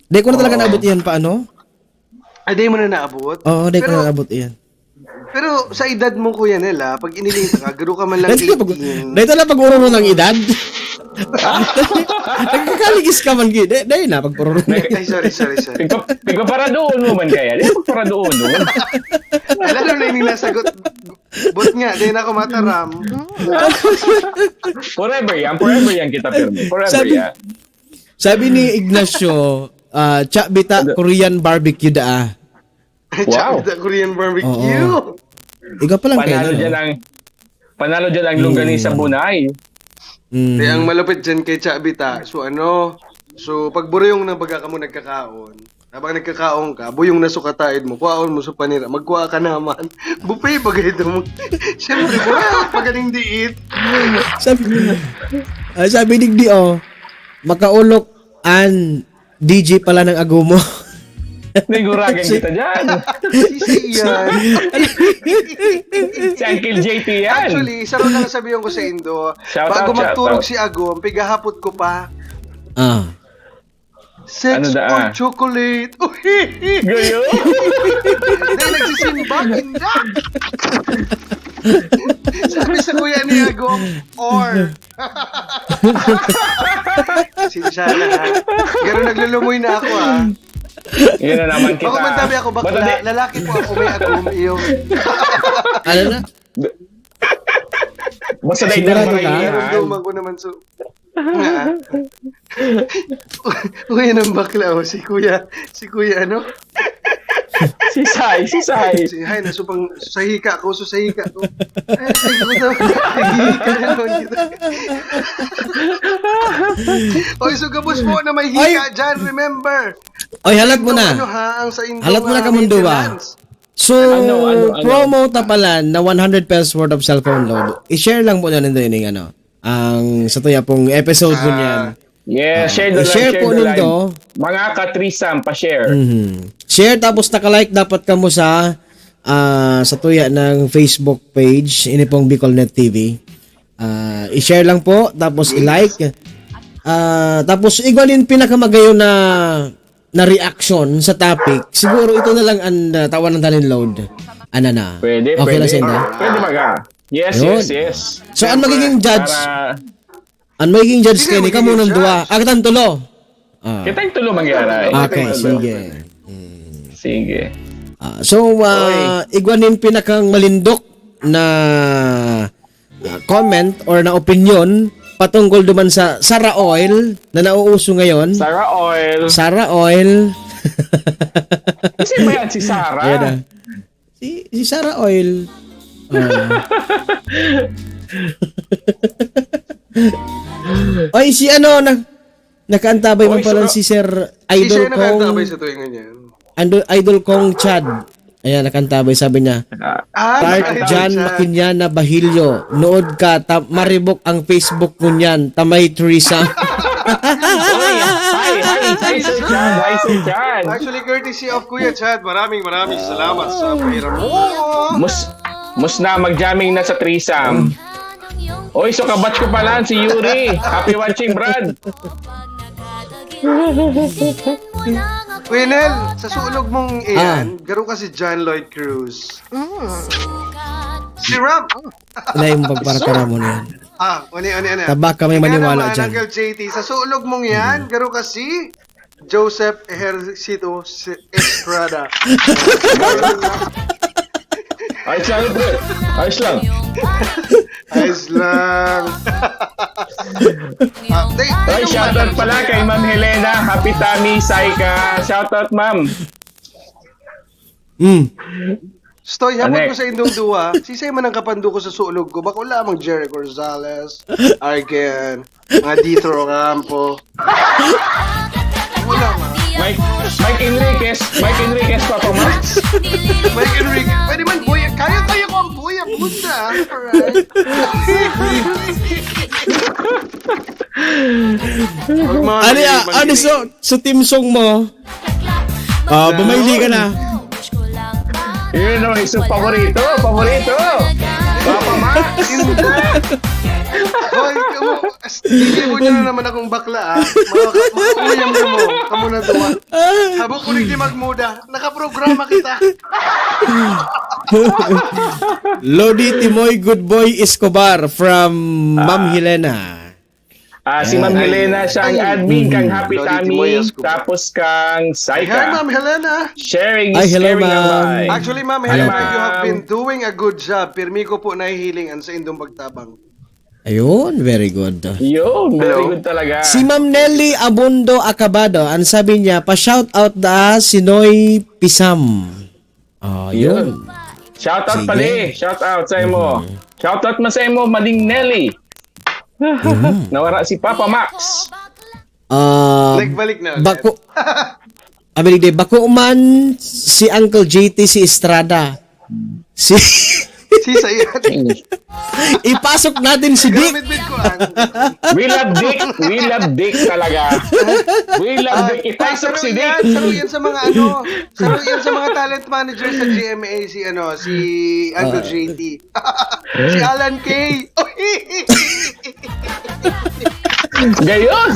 Di ko na talaga naabot iyan pa, ano? Ah, di mo na naabot? Oo, di ko na naabot iyan. Pero sa edad mo, Kuya Nel, ah, pag iniling ka, garo ka man lang eighteen. Dahil talaga pag-ururo ng edad. Nagkakaligis ka man, gi-, di, di na, pag-ururo ng edad. Ay, sorry, sorry, sorry. Pagpa-, pagpaparadoon mo man kaya? Di, pagparadoon mo. Lalo na yung nasagot. But nga, di na ako mataram. Forever yan, forever yan kita, pirmi. Forever yan. Sabi ni Ignacio, ah, "Cha bita, Korean barbecue daa." Wow. Cha bita, Korean barbecue. Oo. Iga pa lang kayo, panalo no? Dyan ang, panalo dyan ang longganisa Bunay. Mm. Kaya ang malupit dyan kay Cha bita, so ano, so pag buriyong na baga kamo nagkakaon, habang nagkakaon ka, buyong na sukataid mo, kuhaon mo sa panira, magkuha ka naman. Buffet ba kayo mo? Siyempre, buhay, paganing diit. Sabi, ah, sabi digdi, oh, makaulok an D J pala ng Agumo. Niguragan kita dyan. Sisi yan. Si Uncle J T yan. Actually, isa rin lang sabihin ko sa Indo. Shout out, shout out. Bago magtulog si Agum, pigahapot ko pa. Ah. Sex or chocolate? Gayo? Dahil nagsisimba, inda. Sabi sa kuya ni Agom, or. Sinsya na, ha? Pero naglulumoy na ako, ha? Yan na naman kita. Bako man tabi ako, bakla. Lalaki po ako, may Agom, iyo. Ano na? Basta dahil sigurado ka? Nararamdaman ko naman, so, nga. Uy, ng bakla, oh, si Kuya, si Kuya, ano? Si Sai, si Sai. Si Hay, nasupang sa hika ko, so sa hika ko. Ay, ay, ko na. Hika na naman kita. Oy, so gabos po na may hika dyan, remember. Oy, halat mo na. Ano ha, ang sa inyong Halat mo na ah, kamundua. maintenance. So, Ano, ano, ano? Promo ta pala na one hundred pesos worth of cellphone load. I-share lang po na nindo ining ano, ang sa tuya pong episode po niyan. Yeah, share the live, I-share share po the live. nindo. Mga ka-threesome, pa-share. Mhm. Share tapos naka-like dapat kamo sa ah, sa tuya ng Facebook page, ini pong Bicolnet T V. Ah, i-share lang po, tapos i-like. Ah, tapos igwa nin pinakamagayon na na reaction sa topic. Siguro ito na lang ang uh, tawan ng talent load. Ano na? Pwede, Okay pwede. lang, Senda? Pwede ba ka? Yes, Yun. yes, yes. So, ang magiging judge, Para ang magiging judge Sino kayo ni magiging kamo ng judge? duwa. Ah, katang tulo. Ah. Kitang tulo mangyari. Okay, sige. Sige. Ah, so, uh, igwa nin pinakang malindok na ah, comment or na opinion patungkol duman sa Sara Oil na nauuso ngayon. Sara Oil. Sara Oil. Kasi ba yan si Sara? Ayan na. Si, si Sara Oil. Ah. Oy, si ano, na, nakaantabay Oy, man pala so- si Sir Hindi Idol siya nakaantabay Kong, sa tuwing ganyan. Idol, Idol Kong Chad. Ayan, nakaantabay, sabi niya, Ah, Ah, Part nakita ko Jan siya. Makinyana Bahilyo. Nood ka, ta, maribok ang Facebook ko niyan. Tamay threesome. Oy, hi, hi, hi, Sir Chad. Hi, Sir Chad. Actually, courtesy of Kuya Chad. Maraming, maraming salamat sa pahiram mo. Mus, mus na, mag-jamming na sa threesome. Oy, so kabatch ko pala si Yuri. Happy watching, Brad. Kuya Nel, sa sulog mong iyan, garo ka si John Lloyd Cruz. Si Ram. Wala yung pagparatara mo na yan. Ah, uni, uni, uni. Tabak ka may Ika maniwala naman, dyan. Uncle J T, sa sulog mong yan, garo ka si Joseph Ejercito Estrada. Ayos lang, pre. Ayos lang. Ayos lang. Ah, thank- Ay, thank you, shoutout Madam pala Sophia. Kay Ma'am Helena. Happy Tummy, Saika. Shoutout, ma'am. Mm. Stoy, hapon Anek. ko sa indong duwa. Sisay man ang kapando ko sa sulog ko. Bako lamang Jeric Rosales, Argen, mga Dithro Ocampo. Wala man. Mike, Mike Enriquez. Mike Enriquez, Papa Max. Mike Enrique. Pwede man, Boy. Kaya-kaya ko ang Boy Abunda. Alright. Ang mga Ano ya? mga Ano so, so team song mo? Ah, bumayli ka na. Yun, no, isang paborito. Paborito. Papa Max. Hoy, kamu, as- hindi mo nyo na naman akong bakla, ah. Mga, mga uyam na mo. Kamu na duwa. Habo ko rin di magmuda. Nakaprograma kita. Lodi Timoy Good Boy Escobar from Ma'am Helena. Ah, si Ma'am Helena siya ang Ay, admin kang Happy Lodi Tummy, Timoy Escobar. Tapos kang Hi, Saika. Ma'am Helena. Sharing is Ay, hello, caring, ma'am. Ma'am. Actually, Ma'am Hi, Helena, ma'am. you have been doing a good job. Pirmi ko po nahihiling ang sa indong pagtabang. Ayun, very good. Yun, very Hello. Good talaga. Si Ma'am Nelly Abundo Acabado, ang sabi niya, pa-shout out da si Noy Pisam. Oh, yun. Shout out Sige. Pala eh. Shout out sa imo. Shout out man sa imo, Maling Nelly. Nawara si Papa Max. Ah, Nagbalik na ulit. Bako, Abilide, bako man si Uncle J T si Estrada. Si Si Sayat. Ipasok natin si Dick. Gamit-bit ko ang We love Dick. We love Dick talaga. We love Dick. Ipasok si Dick. Saro yan sa mga ano, saro yan sa mga talent manager sa G M A, si ano, si Uncle J T. Si Alan Kay. Gayon.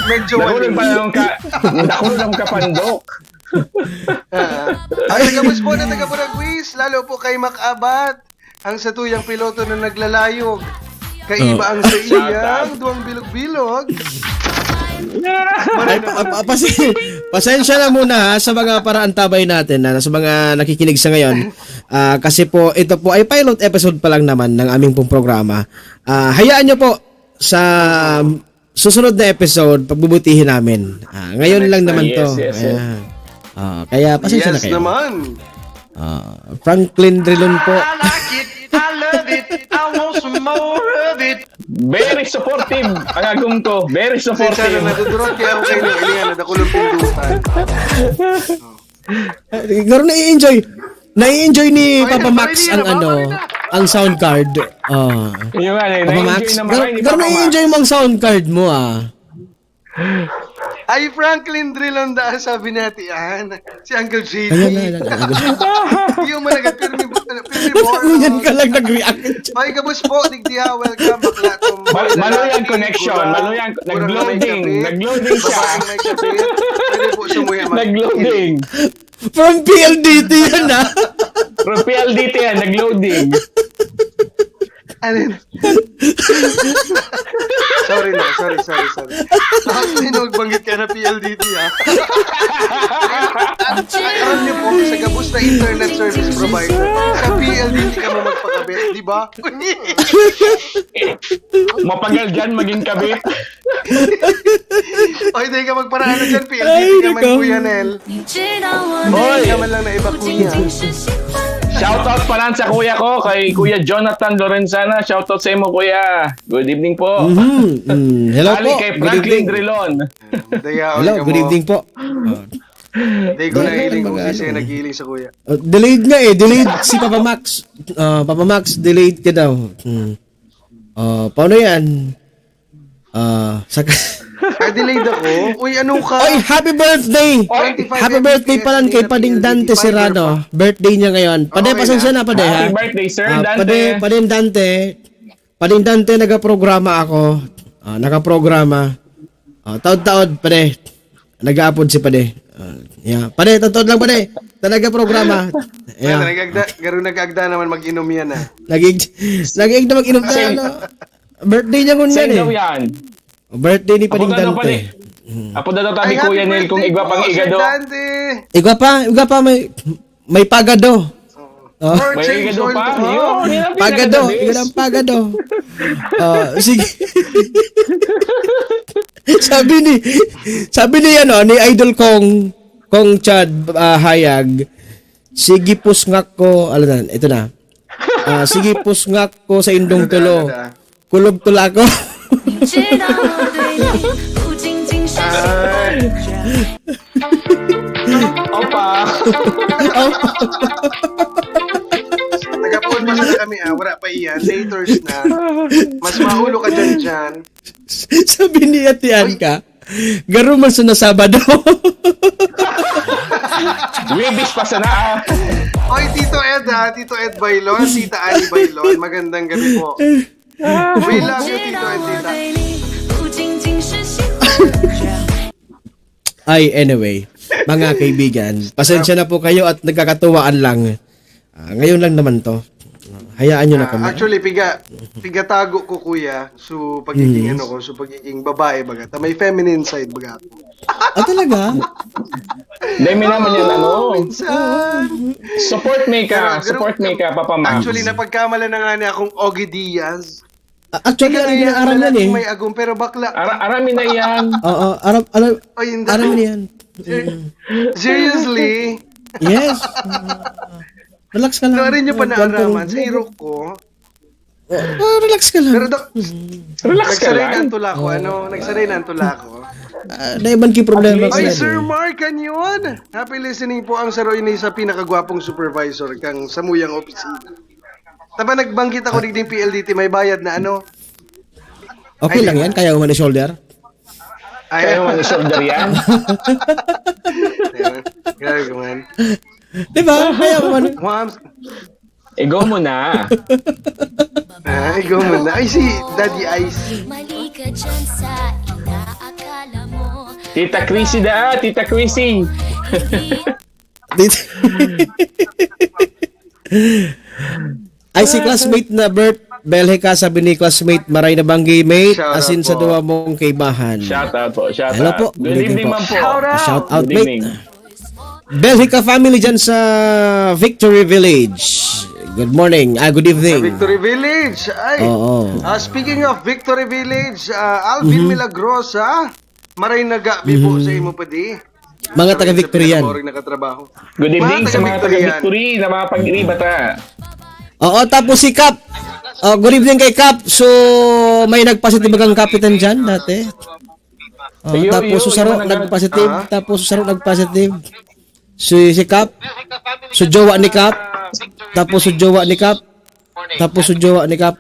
Medyo Dako lang mali. pa lang ka, dako lang kapandok. Ang taga Busbon at taga Paraguis, lalo po kay Mac Abad, ang satuyang piloto na naglalayog. Kaiba ang sa iyang duwang bilog-bilog. Ay, pa, pa, pasi- pasensya na muna ha, sa mga paraantabay natin, na, sa mga nakikinig sa ngayon. Ah, kasi po, ito po ay pilot episode pa lang naman ng aming pong programa. Ah, hayaan nyo po sa susunod na episode, pagbubutihin namin. Ah, ngayon lang naman Yes, to. Yes, yes. Ayan. Ah, kaya pasensya na Yes kayo. naman. Ah, Franklin Drilon po. I like it, I love it, I want some more of it. Very supportive ang agom ko. Very Pasensya na, supportive. nadudurot kaya ako kayo. Ilingan na dakulong pindutan. Pero nai-enjoy. Nai-enjoy ni Ay, Papa Max ay, ang ay, ano, ay, ay. Ang sound card. Ah. Yung ano, Papa Max, na-enjoy na pero, maray ni pero Papa Max. nai-enjoy mo ang sound card mo ah. Ay, Franklin Drilon da, sabi ni Ate Ann. Si Uncle J T. Ayan na, ayan na. Hindi mo malagay, pirmi, pirmi Ngunyan ka borog. lang nag-react. Ay, gabos po, digdiha, welcome, bakla. Mal- maluyang connection, maluyang, nag-loading, nag-loading siya. Babaeng may kabit. Pwede po sumuya mag- Nag-loading. From P L D T yan ah. From P L D T yan, nag-loading. Ano yun? Sorry na, sorry, sorry, sorry. Tapos tinugbanggit ka na P L D T ha. Ay, alam niyo po, sa gabos na internet service provider, sa P L D T ka mo magpakabit, di ba? Mapagal dyan maging kabit. O hindi ka magparaan na dyan, P L D T Ay, ka man, nako. Kuya Nel. Hoy! Hindi ka man lang naiba, Kuya. Shoutout pa lang sa kuya ko, kay Kuya Jonathan Lorenzana. Shoutout sa imo, kuya. Good evening po. Mhm. Mm. Hello Ali po. Kay Good Franklin evening. Drilon. Dayaon Hello, ka good mo. Evening po. Hindi ko Dahil nahiling kung mag-ano kasi eh. Nagiling sa kuya. Uh, delayed nga eh. Delayed si Papa Max. Ah, Papa Max, delayed ka daw. Hmm. Ah, paano yan? Ah, sa Ah, delayed ako? Uy, ano ka? Oy, happy birthday! Twenty-five Happy birthday M B P S pala kay kanina, Pading P L D T Dante fiber Serrano. pa. Birthday niya ngayon. Pade, Okay pasensya na. na, pade, ha? Happy birthday, Sir Ah, Dante. Pade, Pading Dante. Pading Dante, nagaprograma ako. Ah, nagaprograma. Ah, taod-taod, pade. Nag-aapod si pade. Ah, yeah. Pade, taod-taod lang, pade. Ta nagaprograma. Yan, Yeah. nag-agda, garo nag-agda naman mag-inom yan ah. Nagig, nagig na mag-inom na, Same. ano? Birthday niya ngun yan Same eh. daw yan. Birthday ni Pading Apo daw Dante. pali. Apo daw tabi Ay, Kuya happy Nel kung birthday igwa po, pang Sir igado. Dante! Igwa pa, igwa pa may may pagado. Oh. Or May change igado oil pa? to ha? Yun, yun ang Pagado, pinaka-the yun best. Ang pagado. Ah, sige. Sabi ni sabi ni ano, ni idol kong kong Chad ah, Hayag, sige pusngak ko, alam na, ito na. Ah, sige pusngak ko sa indong tulo. Kulog tula ko. Opa. Nag-upload pa sana kami ah, wala pa iyan. Laters na. Mas maulo ka dyan dyan. Sabi ni Ate Ann ka, garo man sa nasabado. Wibis pa sana ah. Oy, Tito Ed ha, Tito Ed Bailon, Tita Annie Bailon, magandang gabi po. We love you, Tito Ed, Tita. Ay, anyway, mga kaibigan, pasensya na po kayo at nagkakatuwaan lang. Ah, ngayon lang naman to. Hayaan nyo na Ah, kami. Actually, piga, pigatago ko, kuya. So, pagiging Mm. ano ko, so pagiging babae, baga. Ta may feminine side, baga. Ah, talaga? Dahil may naman yan, ano. Minsan. Support me ka, Pero, support me ka, Papa Max. Actually, napagkamala na nga niya akong Ogie Diaz. Ah, Actually, Kaya ano yung na aram yan eh. May agong, pero bakla. Ara arami na yan. Oo, aram, aram, Ay, hindi. aram na yan. Seriously? Yes. Relax ka lang. Ano rin yung Kuwan, panaaraman? kuwan. Sa iro ko. Ah, relax ka lang. Pero dok, Relax ka nagsaray na lang. ang tula ko. Ano? Nagsaray na ang tula ko. Ah, naiban ki problema ko Ay, yan Sir eh. Mark Canyon! Happy listening po ang saro ini sa pinakagwapong supervisor kang samuyang opisina. Taba nagbanggit ako digding P L D T, may bayad na ano. Okay lang yan, kaya mo man i-shoulder. Kaya mo ni shoulder yan. Ayun. Grabe ka man. Di ba? Kaya mo man. Ma'am, Igo mo na. Ah, ikaw muna. Ay, si Daddy Ice. Mali ka dyan sa inaakala mo. Tita Chrissy da, Tita Chrissy. Dito. Ay, si classmate na Bert Belhica, sabi ni classmate, maray na banggi, mate, asin sa duwa mong kaibahan. Shout out po, shout Hello out. po. Good evening, ma'am po. Shout out, Good mate. evening. Belhica family dyan sa Victory Village. Good morning. Ah, good evening. Victory Village. Ay. Oo. Ah, speaking of Victory Village, ah, Alvin Mhm. Milagrosa, maray na gabi po Mhm. sa imo padi. Mga taga-Victory yan. Boring nakatrabaho. Good evening sa mga taga-Victory na mga pag-iriba ta. Oo, tapos si Kap. Oh, good evening kay Kap. So, may nagpositive kang kapitan dyan dati. Oh, tapos si Saro nagpositive. Ah? Tapos si Saro nagpositive. Si, si Kap. So, jowa ni Kap. Tapos si jowa ni Kap. Tapos si jowa ni Kap.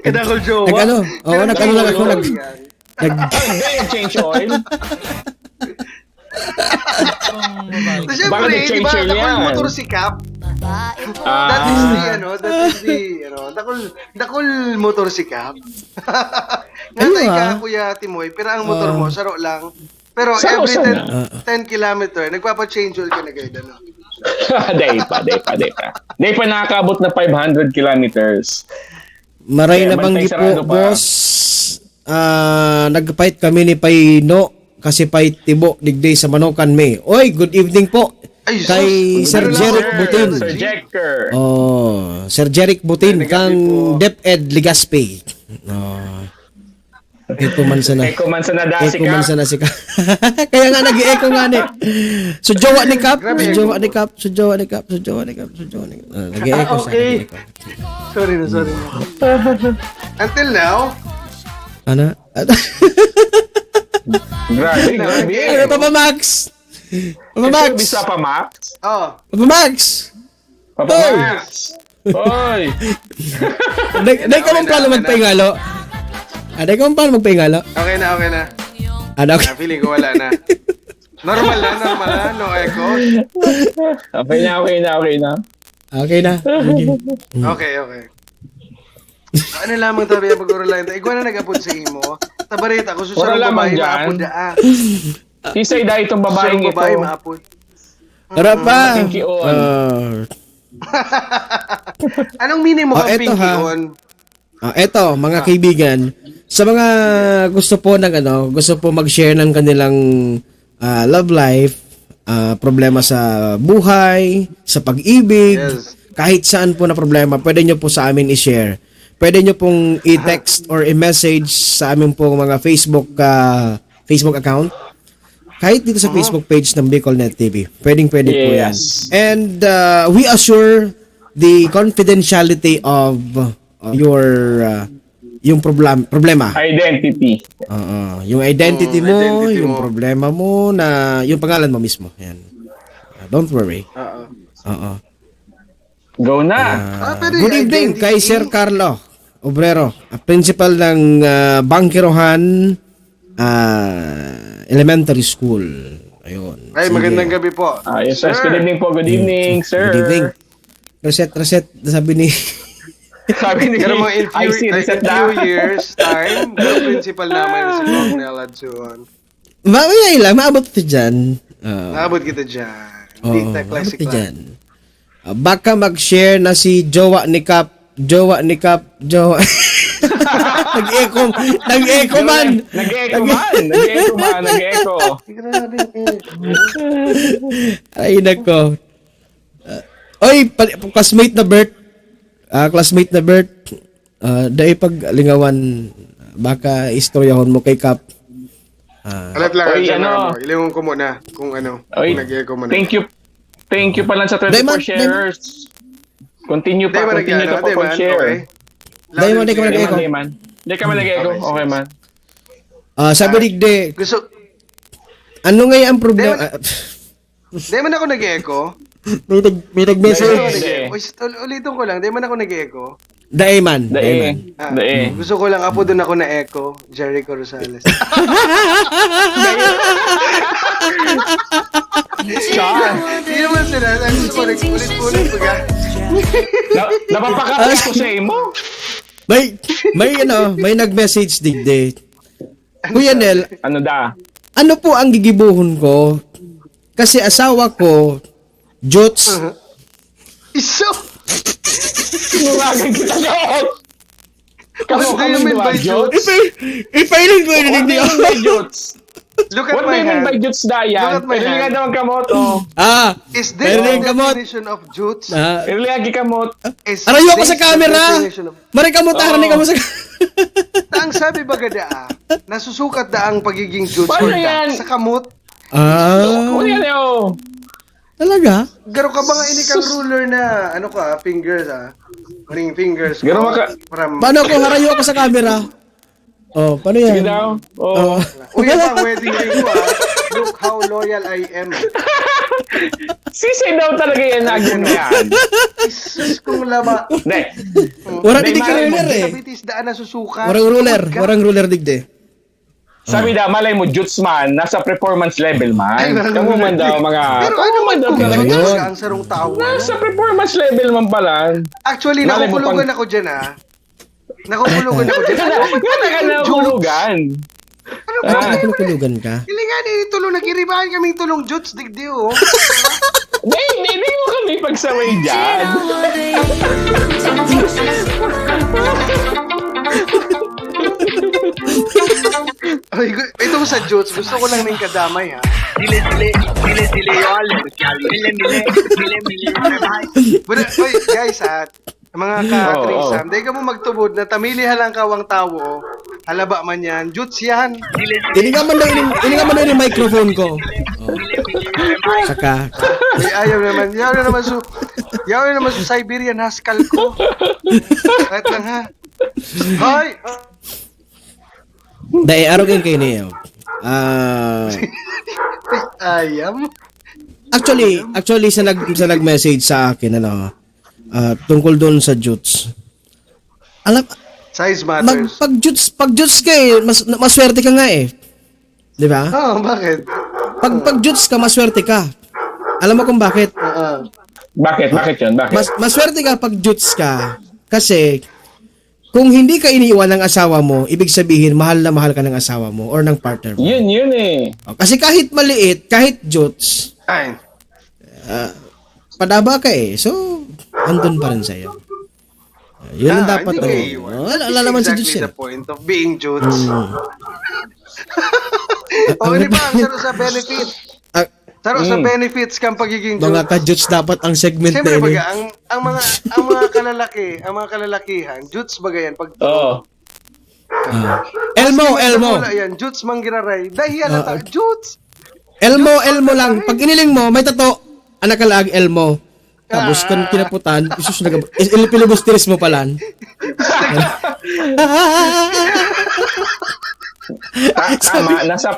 Kadakol jowa. Nag-ano? Oo, nag-ano lang ako. Nag, nag, change oil? Siyempre, di ba, dakol motor si Cap? Ah. That is the, ano, that is the, ano, dakol, dakol motor si Cap. Nga tayo ka, Kuya Timoy, pero ang motor mo, saro lang. Pero every ten, ten kilometer, nagpapa-change oil ka na gayud, ano? Day pa, day pa, day pa. Day pa nakakabot na five hundred kilometers. Maray na banggi po, boss. Ah, nagpait kami ni Pay No kasi Pay Tibo digdi sa Manokan mi. Oy, good evening po. Ay, kay Sir Jeric Butin. Sir Jecker. Oh, Sir Jeric Butin kang DepEd Legazpi. Oh. Echo man sana. Echo man sana da si Echo man sana si Kaya nga nag-echo nga ni. So jowa ni Kap, so jowa ni Kap, so jowa ni Kap, so jowa ni Kap, so jowa ni Kap. Ah, nag-echo sa okay. Sorry na, sorry na. Until now, Ana? Grabe, grabe. Ano pa, Papa Max? Papa Max. Bisa pa, Max? Oh. Papa Max. Papa Max. Hoy! Dai, dai ka man pala magpaingalo. Ah, dai ka man pala magpaingalo. Okay na, okay na. Ano? Ah, feeling ko wala na. Normal na, normal na. No echo. Okay na, okay na, okay na. Okay na. Sige. Okay, okay. Ano lamang tabi ang pag-uro lang? Igwa na nag-apod sa imo. Tabareta ko, susunod babae, maapod na ah. Kisay dai itong babaeng ito. Babae, maapod. Tara pa. Pinky on. Uh, Anong meaning mo oh, kang pinky ha. on? Ah, eto, mga ah. kaibigan, sa mga gusto po ng ano, gusto po mag-share ng kanilang uh, love life, uh, problema sa buhay, sa pag-ibig, yes. kahit saan po na problema, pwede nyo po sa amin i-share. Pwede nyo pong i-text or i-message sa aming pong mga Facebook uh, Facebook account. Kahit dito sa uh-huh. Facebook page ng Bicol Net T V. Pwedeng pwede yes. po yan. And uh, we assure the confidentiality of uh, your uh, yung problem problema. Identity. Oo, yung identity mm, mo, identity yung mo. problema mo na yung pangalan mo mismo. Yan. Uh, don't worry. Oo. Oo. Go na. Uh, ah, good evening kay Sir Carlo Obrero, principal ng uh, Bangkirohan uh, Elementary School. Ayun. Ay, magandang gabi po. Ah, yes, sir. Good evening po. Good evening, sir. Good evening. Reset, reset. Sabi ni... Sabi ni... Pero mga in few, I see, reset in few years time, principal naman si Colonel Adsuon. Mamaya lang, maabot ito dyan. Uh, maabot kita dyan. Oh, Dita Classic Club. Uh, baka mag-share na si jowa ni Kap. Jowa ni Kap. Jowa. nag-echo. Nag-echo man. Nag-echo man. Nag-echo man. Nag-echo. Ay, nako. Uh, oy, classmate na Bert. Ah, uh, classmate na Bert. Uh, dai pag lingawan. Baka istoryahon mo kay Kap. Ah. Alat lang, Oy, ano? Ilingon ko muna kung ano, Oy, kung nag-echo mo na. Thank you. Thank you pala sa twenty-four sharers. Continue pa, continue ka pa pag-share. Dai man, dai ka man nag-echo. Dai ka man nag-echo. Okay man. Ah, sabi digdi. Gusto... Ano nga ang problema? Dai man ako nag-echo. May nag may nag-message. Ulitin ko lang, dai man ako nag-echo. Dai man. Dai. Dai. Gusto ko lang apodon ako na Echo, Jericho Rosales. Hindi naman sila. Gusto ko ulit-ulit ko ka. Napapakapit ko sa imo. May, may ano, may nag-message digdi. Kuya Nel, ano da? Ano po ang gigibuhon ko? Kasi asawa ko, Juts. Iso! Tinawagan kita, Juts! Kamu kami ba, Juts? Ipailing ko yun, hindi ako. Juts? Look at What my hand. What do you mean by Juts, Dayan? Look at my hand. Nga naman kamot, oh. Ah, is this the definition of Juts? Ah. Irili agi kamot. Arayo ako sa camera. Maray kamot, oh. Arayo kamot sa Ang sabi ba gada, ah? Nasusukat na ang pagiging Juts Paano Horta yan? Sa kamot. Ano Ah, yan, oh? Talaga? Garo ka ba nga ini kang Sus. Ruler na, ano ka, fingers ah. Ring fingers. Garo ko maka- from... Paano kung harayo ako sa camera? Oh, paano yan? Sige daw. Oh. Oh. Uy, yun ba ang wedding ring ko ah? Look how loyal I am. Sisay daw talaga yan na ganyan. Jesus kong laba. Hindi. Wala May digdi ka mali- ruler eh. Sa bitis daan na susukat. Warang ruler. Sukat ka. Warang ruler digdi. Sabi daw, malay mo, Juts man, nasa performance level man. Ay, wala Kamu man nila. daw, mga... Pero kamu ano man man daw kung talaga. Ayun. talaga ang sarong tao? Nasa performance level man pala. Actually, Malay mo, nakukulugan pang- ako dyan ah. Nakukulugan ako dyan. Talaga, talaga na hulugan. Ano Ah. ba? Kulugan ka? Hilingan eh, tulo, nagiribahan kaming tulong Juts, digdi oh. Hindi, hindi, hindi mo kami pagsaway dyan. Ay, gu- itong sa Juts, gusto ko lang ning kadamay ha. Dile, dile, dile, dile, yole. Mile, mile, mile, mile. But, oy, guys ha, mga ka Oo, threesome, dahil ka mo magtubod na tamili halang kawang tawo, halaba man yan, Juts yan. Ini nga man na ini, ini nga man na ini microphone ko. Saka, Ay, ayaw naman, yaw na naman su, yaw na naman su Siberian Husky ko. Kahit lang ha. Hoy! dai, arog yan kayo niyo. Ah, Ayam. actually, actually sa nag sa nag-message sa akin, ano, ah, tungkol doon sa Juts. Alam, Size mag, matters. pag Juts, pag Juts ka eh, mas maswerte ka nga eh. 'Di ba? Oh, bakit? Pag pag Juts ka, maswerte ka. Alam mo kung bakit? Oo. Bakit? Bakit yun? Bakit? Mas maswerte ka pag Juts ka kasi kung hindi ka iniiwan ng asawa mo, ibig sabihin mahal na mahal ka ng asawa mo or ng partner mo. Yun, yun eh. O, kasi kahit maliit, kahahit Juts, Ay. ah, padaba ka eh. So, andun pa rin sa'yo. Ah, yun ang Ah, dapat hindi na. kayo iwan. Oh, wala, That's wala naman si exactly Juts eh. The point of being Juts. Mm. O, di ba, ang saro sa benefit? Ah, Saro sa Mm. benefits kang pagiging mga Juts. ka-Juts dapat ang segment Siyempre, na yun. baga, ang, ang mga ang mga kalalaki, ang mga kalalakihan, Juts baga yan. Pag, Oo. Ah. Elmo, Mas Elmo. Wala yan, Juts manggiraray. Dahil yan, Ah, ata, Juts. Elmo, Elmo lang. Pag iniling mo, may tato. Anak ka laag, Elmo. Tapos kan kinaputan, isus nag ilipilubustiris mo palan. Ta- tama, nasa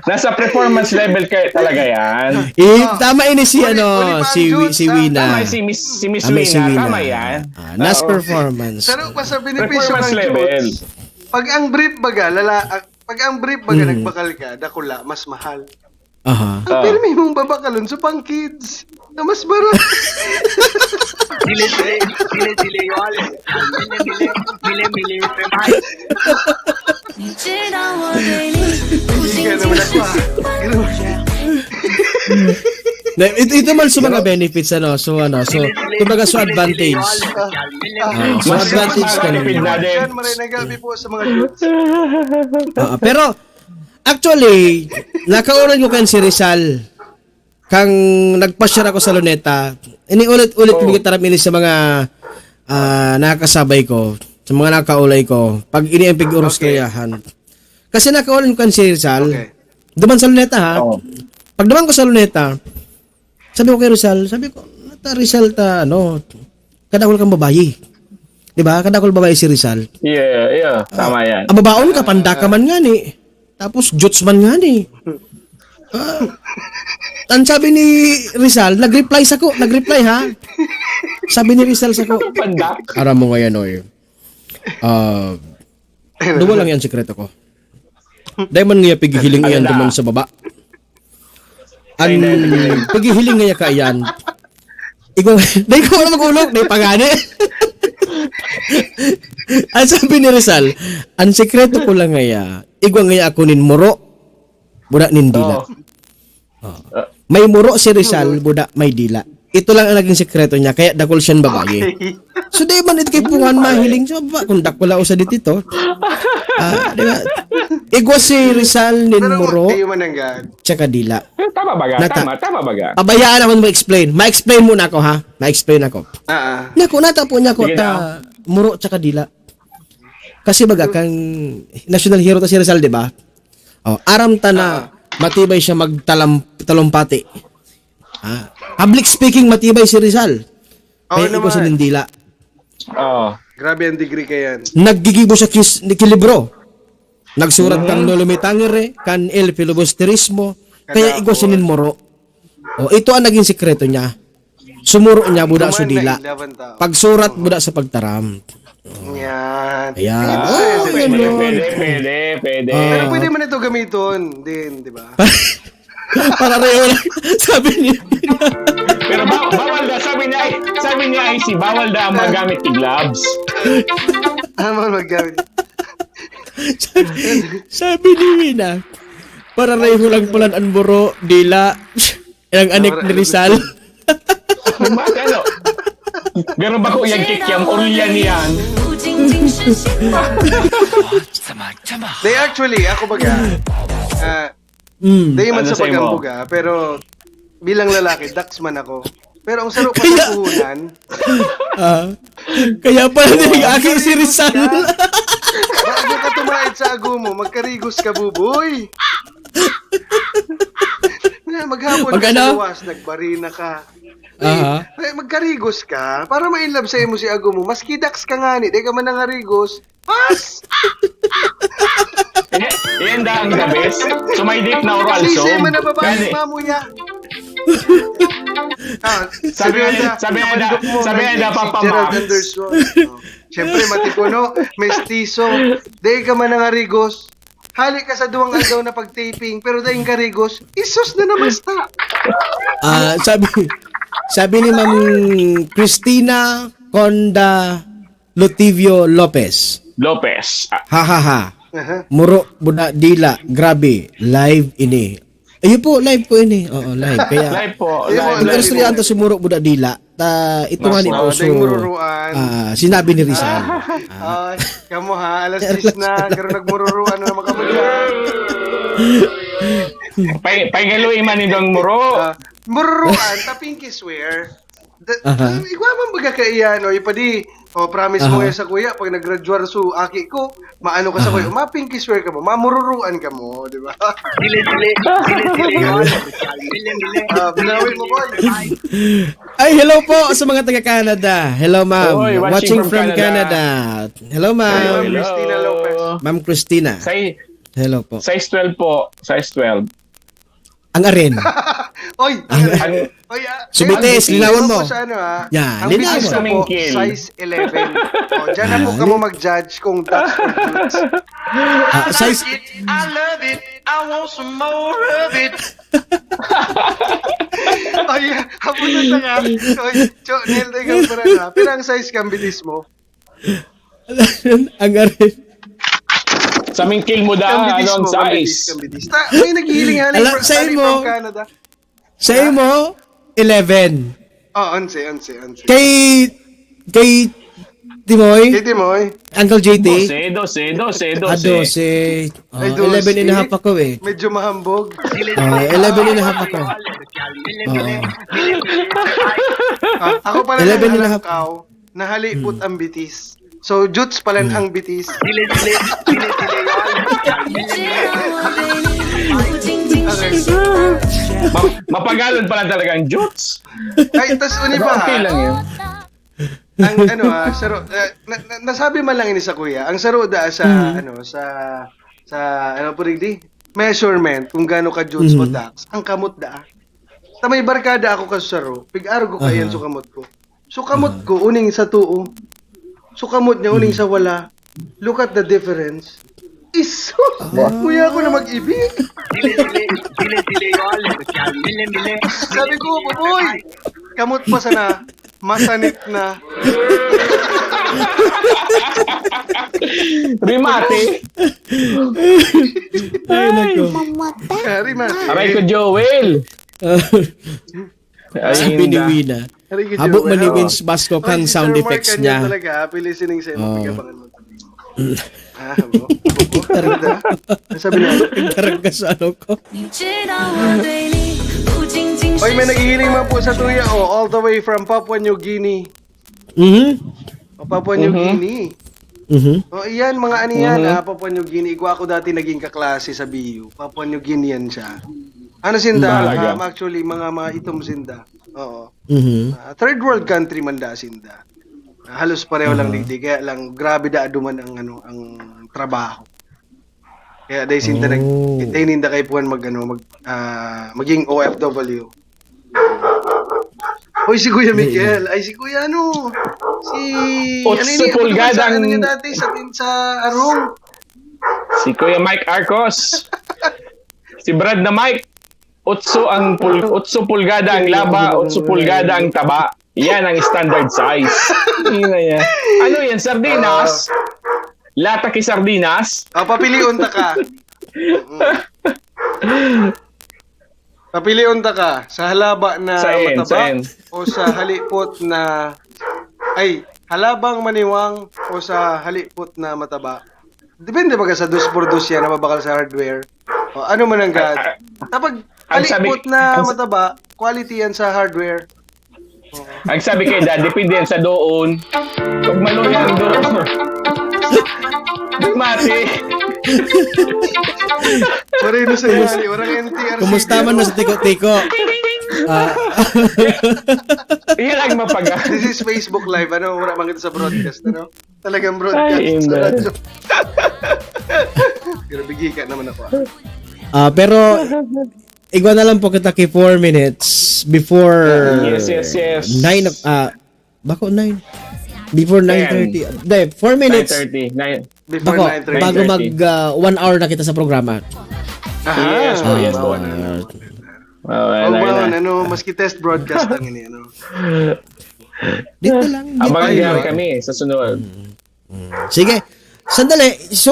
nasa performance level kayo talaga yan. Eh, tama ini si Uli- ano, uli pa ang si Wi- Juts, si ah. Wina. Tama si Miss si Miss Tama si Wina, Wina. Tama yan. Ah, nas Oo. performance. Saro pa sa benepisyo Performance ng level. Juts. Pag ang brief baga, lala, ah, pag ang brief baga, Mm. nagbakal ka, dakula, mas mahal. Aha. Ang Ah. pirmi mong babakalon sa pang kids na mas barat. Dile, dile, dile, dile, yole. Mile, mile, mile, mile, mile. Hindi ka naman ako ah. Na, ito, ito man sa mga benefits, ano, so ano, so kumbaga so advantage. Ah, so Mas advantage ka makakatipid naman. na din. Yan, maray na gabi po sa mga Juts. Ah, pero actually, nakauran ko kan si Rizal. Kang nagpasyar ako sa Luneta, iniulit-ulit ko gitaram ini sa mga ah, nakakasabay ko, sa mga nakaulay ko, pag ini ang pig-uros Okay. kayahan. Kasi nakaulan ko kan si Rizal. Okay. Duman sa Luneta ha. Oo. Pag duman ko sa Luneta, sabi ko kay Rizal, sabi ko, "Nata Rizal ta, ano, kadakol kang babayi." Di ba? Kadakol babayi si Rizal. Yeah, yeah. Tama yan. Ababaon ka, panda ka man nga ni. Tapos, Juts man nga ni. Ah, ang sabi ni Rizal, nag-reply sa ko, nag-reply ha. Sabi ni Rizal sa ko, Pandak. Aram mo ngayon, oy. Ah, duwa lang yan, sekreto ko. Dahil man nga pighihiling Ano yan na? Duman sa baba. An Ay, dahil pighihiling. Pighihiling nga ka yan. Ikaw, dahil ko na mag-ulog, dahil pangani. Ang sabi ni Rizal, ang sekreto ko lang ngaya, igwa ngaya ako nin muro, buda nin dila. Oo. May muro si Rizal, buda may dila. Ito lang ang naging sekreto niya, kaya dakol siyang babayi. Okay. So, di man ito kay pungan mahiling sa baba, kung dakula o sa ditito. Ah, di ba? Igwa si Rizal nin Pero muro, kayo mananggad. tsaka dila. Pero tama ba ga? Nata- Tama, tama ba ga? Pabayaan ako ma-explain. Ma-explain muna ako, ha? Ma-explain ako. Ah, ah. Nako, nata po niya ako Sige ta daw. muro tsaka dila. Kasi baga, kan national hero ta si Rizal, di ba? Oh, aram ta na matibay siya magtalam-, talumpati. Ah, public speaking, matibay si Rizal. Oo Kaya igwa sa naman. Nindila. Oh. Grabe ang degree ka yan. Naggigibo siya kis, ni kilibro. Nagsurat kang Nolo Me Tangere, kan El Filibusterismo, kaya igwa si Ninmoro. Oh, ito ang naging sikreto niya. Sumuro niya buda sa Kuman na dila. Ilaban tao. Pagsurat buda sa pagtaram. Yan. Ayan. Pwede, Pwede, pwede. pwede, pwede, pwede. Ah. Pero pwede man ito gamiton din, di ba? Para real. Sabi niya. Pero ba, bawal daw, sabi niya, ay, sabi niya, ay, si bawal daw magamit ni gloves. Tama maggamit. Sabi ni Wina, para reho lang pala ang buro, dila, ang anik ni Rizal. Bakit ano? Pero bako yan, kikiam, oryan yan. They actually, ako baga, ah, Mm. Dahil man Ano sa sa'yo mo? pag-ambuga, pero bilang lalaki, dax man ako. Pero ang saro pa sa puhunan, Ah. Kaya pala naging aki si Rizal. bago ka tumait sa ago mo, magkarigos ka, buboy. Na, maghapon Mag ka ano? sa luwas, nagbarina ka. Aha. Ay, magkarigos ka para ma-in love sa imo si ago mo. Maski dax ka ngani, di ka man nangarigos. Pas! Yan, yan daw ang the best. So may deep na oral. So, Sisi man na babae, gani. Mamuya. Ah, Sabi nga, na, sabi nga napandok na, mo, sabi nga nandun na, si Papa Gerald Max. Anderson. Oh. Siyempre, matipuno, mestizo. Di ka man nangarigos. Hali ka sa duwang aldaw na pag-taping, pero daing karigos, isos na namasta. Ah, sabi sabi ni Ma'am Christina Conda Lotivio Lopez. Lopez. Ah, Ha ha ha. Aha. Muro buda dila, grabe, live ini. Ayun po, live po ini. Oo, live. Kaya Live po. Ayun po, Live, live. live. Ilustre ang sumuro buda dila. Ta ito nga ni Mas- Oh, Oso. ding mururuan. Ah, sinabi ni Rizal. Ay, kamo ha, alas diyes na, pero nagmururuan na naman kamo dyan. Pay, pay galoy man nindong muro. Ah, mururuan, ta pinky swear. Da, Aha. Igwa man baga ka iyan, o ipadi, o promise mo ngayon sa kuya, pag nag-graduar su aki ko, maano ka sa kuya, ma-pinky swear ka mo, mamururuan ka mo, di ba? Dili, dili. Dili, dili. Dili, dili. Ah, binawi mo, boy. Ay, hello po sa mga taga Canada. Hello, ma'am. Oy, Watching, watching from from Canada. Canada. Hello, ma'am. Christina Lopez. Ma'am Christina. Size, Hello po. size twelve po. Size twelve. Ang aren. Oy, Ang, oy, ah, Sumites, eh, linawan ano mo. Po sa ano, ha? Yan, Ang linawan bitis mo. ko po, Kamingkil. Size eleven. O, dyan na po Ah, kamo li- mag-judge kung that's or goods. Ah, size, I love it. I want some more of it. Ay, hapon na nga. Oy, Cho, Neil, teka, para na. Pero ang size kang bitis mo? ang aren. Sa mingkil mo da, Kang bitis anong mo, kang bitis, size? kang bitis. Ta, may naghihiling-haling Ala, from, sa haling imo. From Canada. Sa imo, eleven. Oh, onse, onse, onse. Kay, kay Timoy, Hindi mo eh. Uncle J T. Doce, doce, doce, Ah, doce. doce. Ah, Ay, doce. eleven and a half ako eh. Medyo mahambog. Ah, eleven and a half ako. Oo. Ah, ako pala Eleven ng and a half. Alangkaw, nahalipot ang bitis. So, juts pala ang bitis. Dili, dili. Dili, dili. Ma- mapagalon pala talaga ang juts. Ay, tas uni pa, Okay ha? Lang yun. Ang ano, ah, saro, eh, na, na, nasabi man lang ini sa kuya. Ang saro da sa, ano, sa, sa, ano po, di? Measurement, kung gaano ka juts o Mhm. dax. Ang kamot da. Ta may barkada ako ka saro, pig-arog ko kayan Aha. sa kamot ko. So kamot ko, uning sa tuo. So kamot niya, uning sa wala. Look at the difference. Isus! Kuya ako na mag-ibi. Dili, dili. Dili, dili. Dili, dili. Sabi ko, "Buboy, kamot pa sana, masanit na." Rimate. Ay, nako. Kari man. Aray ko, Joel. Ah, sabi ni Ayun na. Wina. Kari ko, Habo Joel. man ni Oo. Vince Basco kang Oy, si sound Sir Mark effects Canyon niya. Talaga, happy listening sa'yo. Oo. Bigyan pa ka naman. Ah, habo. Habo. Tarda. Ang sabi niya, Karga sa ano ko. Oy, may naghihiling man po sa tuya, oh, all the way from Papua New Guinea. Mhm. O, Papua New Guinea. Mhm. O, iyan, mga ano yan, Mhm. ah, Papua New Guinea. Igwa ako dati naging kaklase sa B U. Papua New Guinean siya. Ano sinda? Talaga? Um, actually, mga, mga itom sinda. Oo. Mhm. Ah, third world country man da sinda. Ah, halos pareho lang Aha. digdi, kaya lang grabe da duman ang ano, ang trabaho. Kaya dahil sinda nag Oh. kaya ninda kay Puan mag ano, mag ah, maging O F W. Hoy, si Kuya Mikel. Ay, si Kuya ano? Si Otso ano yun? Ano ba Pulgada sa ano ang- niya dati sa sa Arong? Si Kuya Mike Arcos. Si Brad na Mike. Otso ang pul otso pulgada ang laba, otso pulgada ang taba. Yan ang standard size. Ina yan. Ano yan? Sardinas? Lata ki sardinas? Ah, papilion ta ka. Mm. Papilion ta ka sa halaba na Sain, mataba sain. O sa halipot na ay halabang maniwang o sa halipot na mataba. Depende baga sa dos por dos yan na mabakal sa hardware. O ano man ang ga- Ah, Kapag ang sabi- halipot na ang- mataba, quality yan sa hardware. Ang sabi kay Dad, depende yan sa doon. Pag maluya ang doon. Mati. Marino sa yan, orang N T R. Kumusta man na sa tiko-tiko? Ah, Yan ang mapaga. This is Facebook Live, ano? Wala man kita sa broadcast, ano? Talagang broadcast Ay, sa hindi. radyo. Grabe, gika naman ako. Ah. ah, pero igwa na lang po kita ki four minutes before Yes, yes, yes. nine o- ah bako nine before nine thirty. Hindi, four minutes. Nine thirty. Nine. Before Bako, nine thirty. bago mag ah, one hour na kita sa programa. Aha, Yes, po, yes, po. bawa na. Oh, Ang wala bawa na. na, no? Maski test broadcast lang ini, ano? Dito lang. Dito Abangan lang. niyo kami sa sunod. Sige. Sandali. So,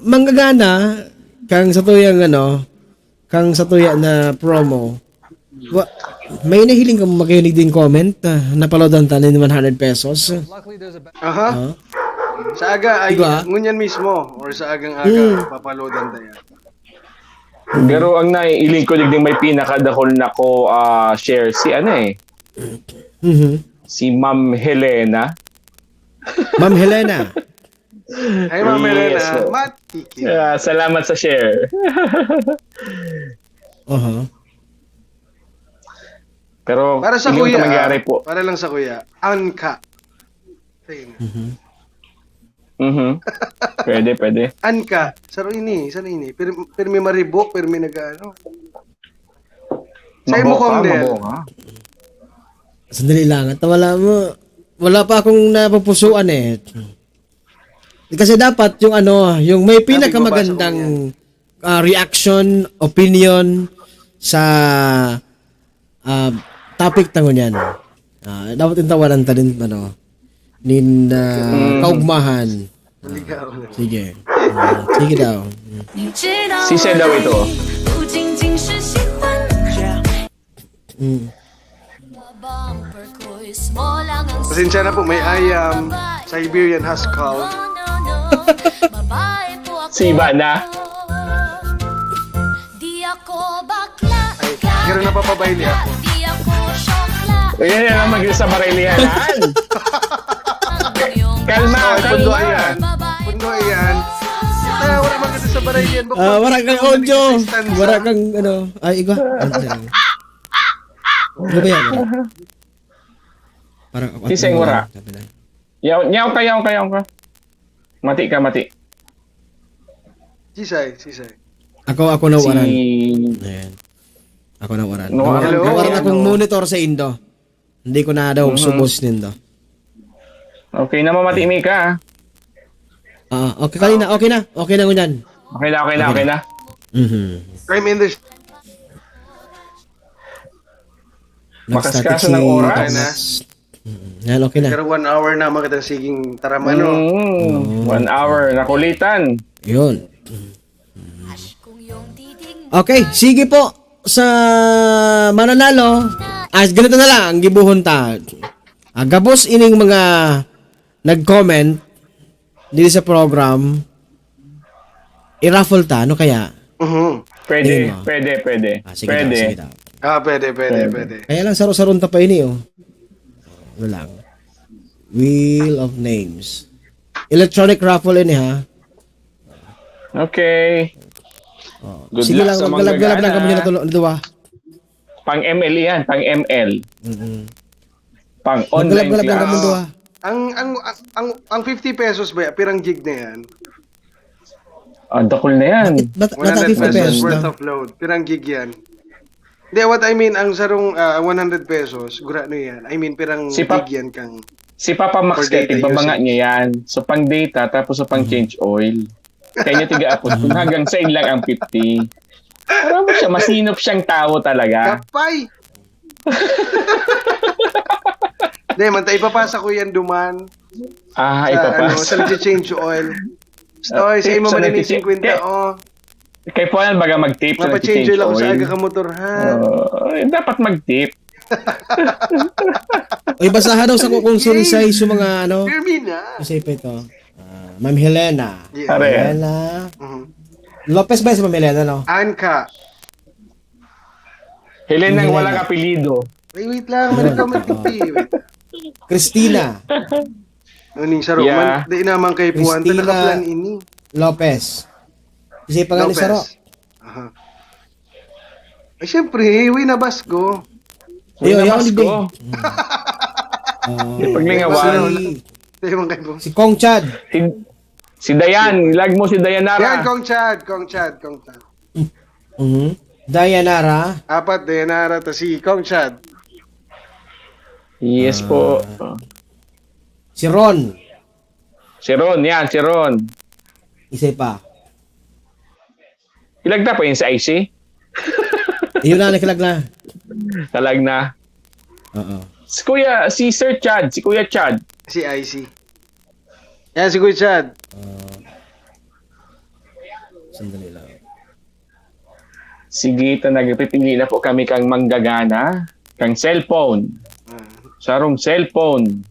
manggagana kang sa tuyang ano, kang sa tuya na promo. Wa, may nahiling kang magahiling din comment ah, napaloadan ta nin one hundred pesos. Aha. Ah, Sa aga ay Diba? ngunyan mismo or sa agang aga Mm. papaloadan ta yan. Pero ang naiiling ko digding may pinakadakol na ko ah, share si ano eh, mhm. si Ma'am Helena. Ma'am Helena. Ay, Ma'am Yes, Helena, po. matiki. Ah, salamat sa share. Aha. Pero Para sa hindi kuya. Ko mangyari po. Para lang sa kuya. Anka. Sa inyo. Mhm. Mhm. Pwede, pwede. Anka. Saro ini, saro ini. Pir, pirmi maribo, pirmi nag-ano. Sa imo, Maboka, Kong Del. Maboka. Sandali lang. At wala mo, wala pa akong napupusuan eh. Kasi dapat yung ano, yung may pinakamagandang ah, reaction, opinion sa ah, topic na ngunyan. Ah, dapat yung tawanan ta din, ano, nin ah, Mm. kaugmahan. Ligaw. Sige. Ah, sige daw. Si Sir daw ito. Mm. Pasensya na po, may I am Siberian Husky. Siba na. Ay, pero napapabayli ako. Ayan na lang mag-isa barilihan. Kalma, Ay, pundo kalma. Ayan. Pundo Ayan. Kaya wala man kasi sa barilihan. Ah, wala kang audio. Wala kang ano. Ay, igwa. Ano ba yan? Parang ako. Kisay, wala. Yaw, yaw ka, yaw ka, yaw ka. Mati ka, mati. Sisay, sisay. Ako, ako na Si... waran. Ayan. Ako na waran. No, Nawaran, ano, nawaran ano? Akong monitor sa indo. Hindi ko na daw Mhm. Subos nindo. Okay na, mamati mi ka. Ah, okay, kanina, okay na. Okay na ngunyan. Okay na, okay na, okay na. Mhm. Crime Industry. Makaskaso ng oras. Mas- Mm, yan, okay na. Pero one hour na makita siging taramano. Mm, one hour, nakulitan. Yun. Okay, sige po sa mananalo. As ganito na lang ang gibuhon ta. Ah, gabos ining mga nag-comment dito sa program, i-raffle ta, ano kaya? Mhm. Pwede, Tingin mo? pwede, pwede. Ah, sige daw, pwede. Sige daw. Ah, pwede, pwede, Pwede. pwede. Kaya lang saro-saron ta pa ini, oh. Ano lang. Wheel of Names. Electronic raffle ini, ha? Okay. Oh. Good Sige luck lang, sa maggalab-galab lang manggagana. Kami nila tulo, duwa. Pang M L yan, pang M L. Mm-mm. Pang online Maggalab-galab lang class. Kami duwa. Ang ang ang ang, ang fifty pesos ba, pirang gig na yan? Ah, dakul na yan. Bakit, bakit, bakit 100 fifty pesos pesos worth lang? Of load. Pirang gig yan? Hindi, what I mean, ang sarong ah, one hundred pesos, gura ano yan? I mean, pirang Si Pap- gig yan kang... Si Papa Max For data kaya, tigpamanga usage. niya yan. So, pang data, tapos sa pang change oil. Kaya niya tiga-apos, kung hanggang sa lang ang fifty. Alam mo siya, masinop siyang tao talaga. Kapay! Hindi, manta ipapasa ko yan duman. Ah, Sa, ano, ipapasa. Sa change oil. Gusto, Ah, sa imo sa man ni nagchi-, fifty, kaya- oh. Kay Paul, baga mag-tip sa Mapa-change oil ako sa oil. Aga ka motor, ha? Oh, eh, dapat mag-tip. Uy, basahan daw sa kung sino sa yung mga ano. Pirmi na. Kasi pa ito. Ah, Ma'am Helena. Yeah. Pare. Helena. Mhm. Lopez ba si Ma'am Helena, no? Anka. Helena, Helena. Walang apelido. Wait, wait lang. May Yun. Nagkamati. Wait. Christina Uning saro Yeah. man, di naman kay Puan. Christina. Nakaplan ini. Lopez. Kasi pa nga ni Lopez. Saro. Aha. Ay, siyempre, uwi na Basco. Yo, Uy, yo, nabas holiday. ko. Ah, Paglingawan. si, Tayo man kay Puan. Si Kong Chad. Si, si Dayan, lag mo si Dayanara. Yan, Kong Chad, Kong Chad, Kong Chad. Mhm. Dayanara. Apat, Dayanara, ta si Kong Chad. Yes po. Si Ron. Si Ron, yan, si Ron. Isa pa. Ilagda pa yun sa I C? Yun na, nakilag na. Talag na. Oo. Si Kuya, si Sir Chad, si Kuya Chad. Si I C. Yan, si Kuya Chad. Ah, sandali lang. Sige, ta nagpipili na po kami kang manggagana, kang cellphone. Ah. Sarong cellphone.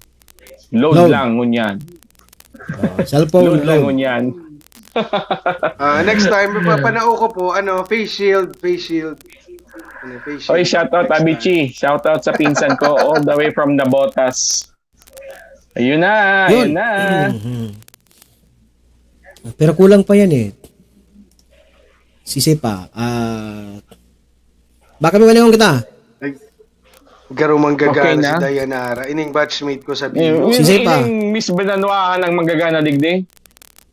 Load, Load. Lang, ngunyan. Ah, cellphone. Load lang, Load. Ngunyan. Ah, next time, papanao ko po, ano, face shield, face shield. Ano, face shield. Oy, shout out, Next Abichi. Shout out sa pinsan ko, all the way from Nabotas. Ayun na, Yun. ayun na. Mhm. Pero kulang pa yan eh. Sisay pa. Ah, baka may wala kita. Nag-, garumang gagana Okay na. Si Dayanara. Ining batchmate ko sa Eh, Bigo. Si Sepa. Yung Miss Bananwahan ang magagana digdi.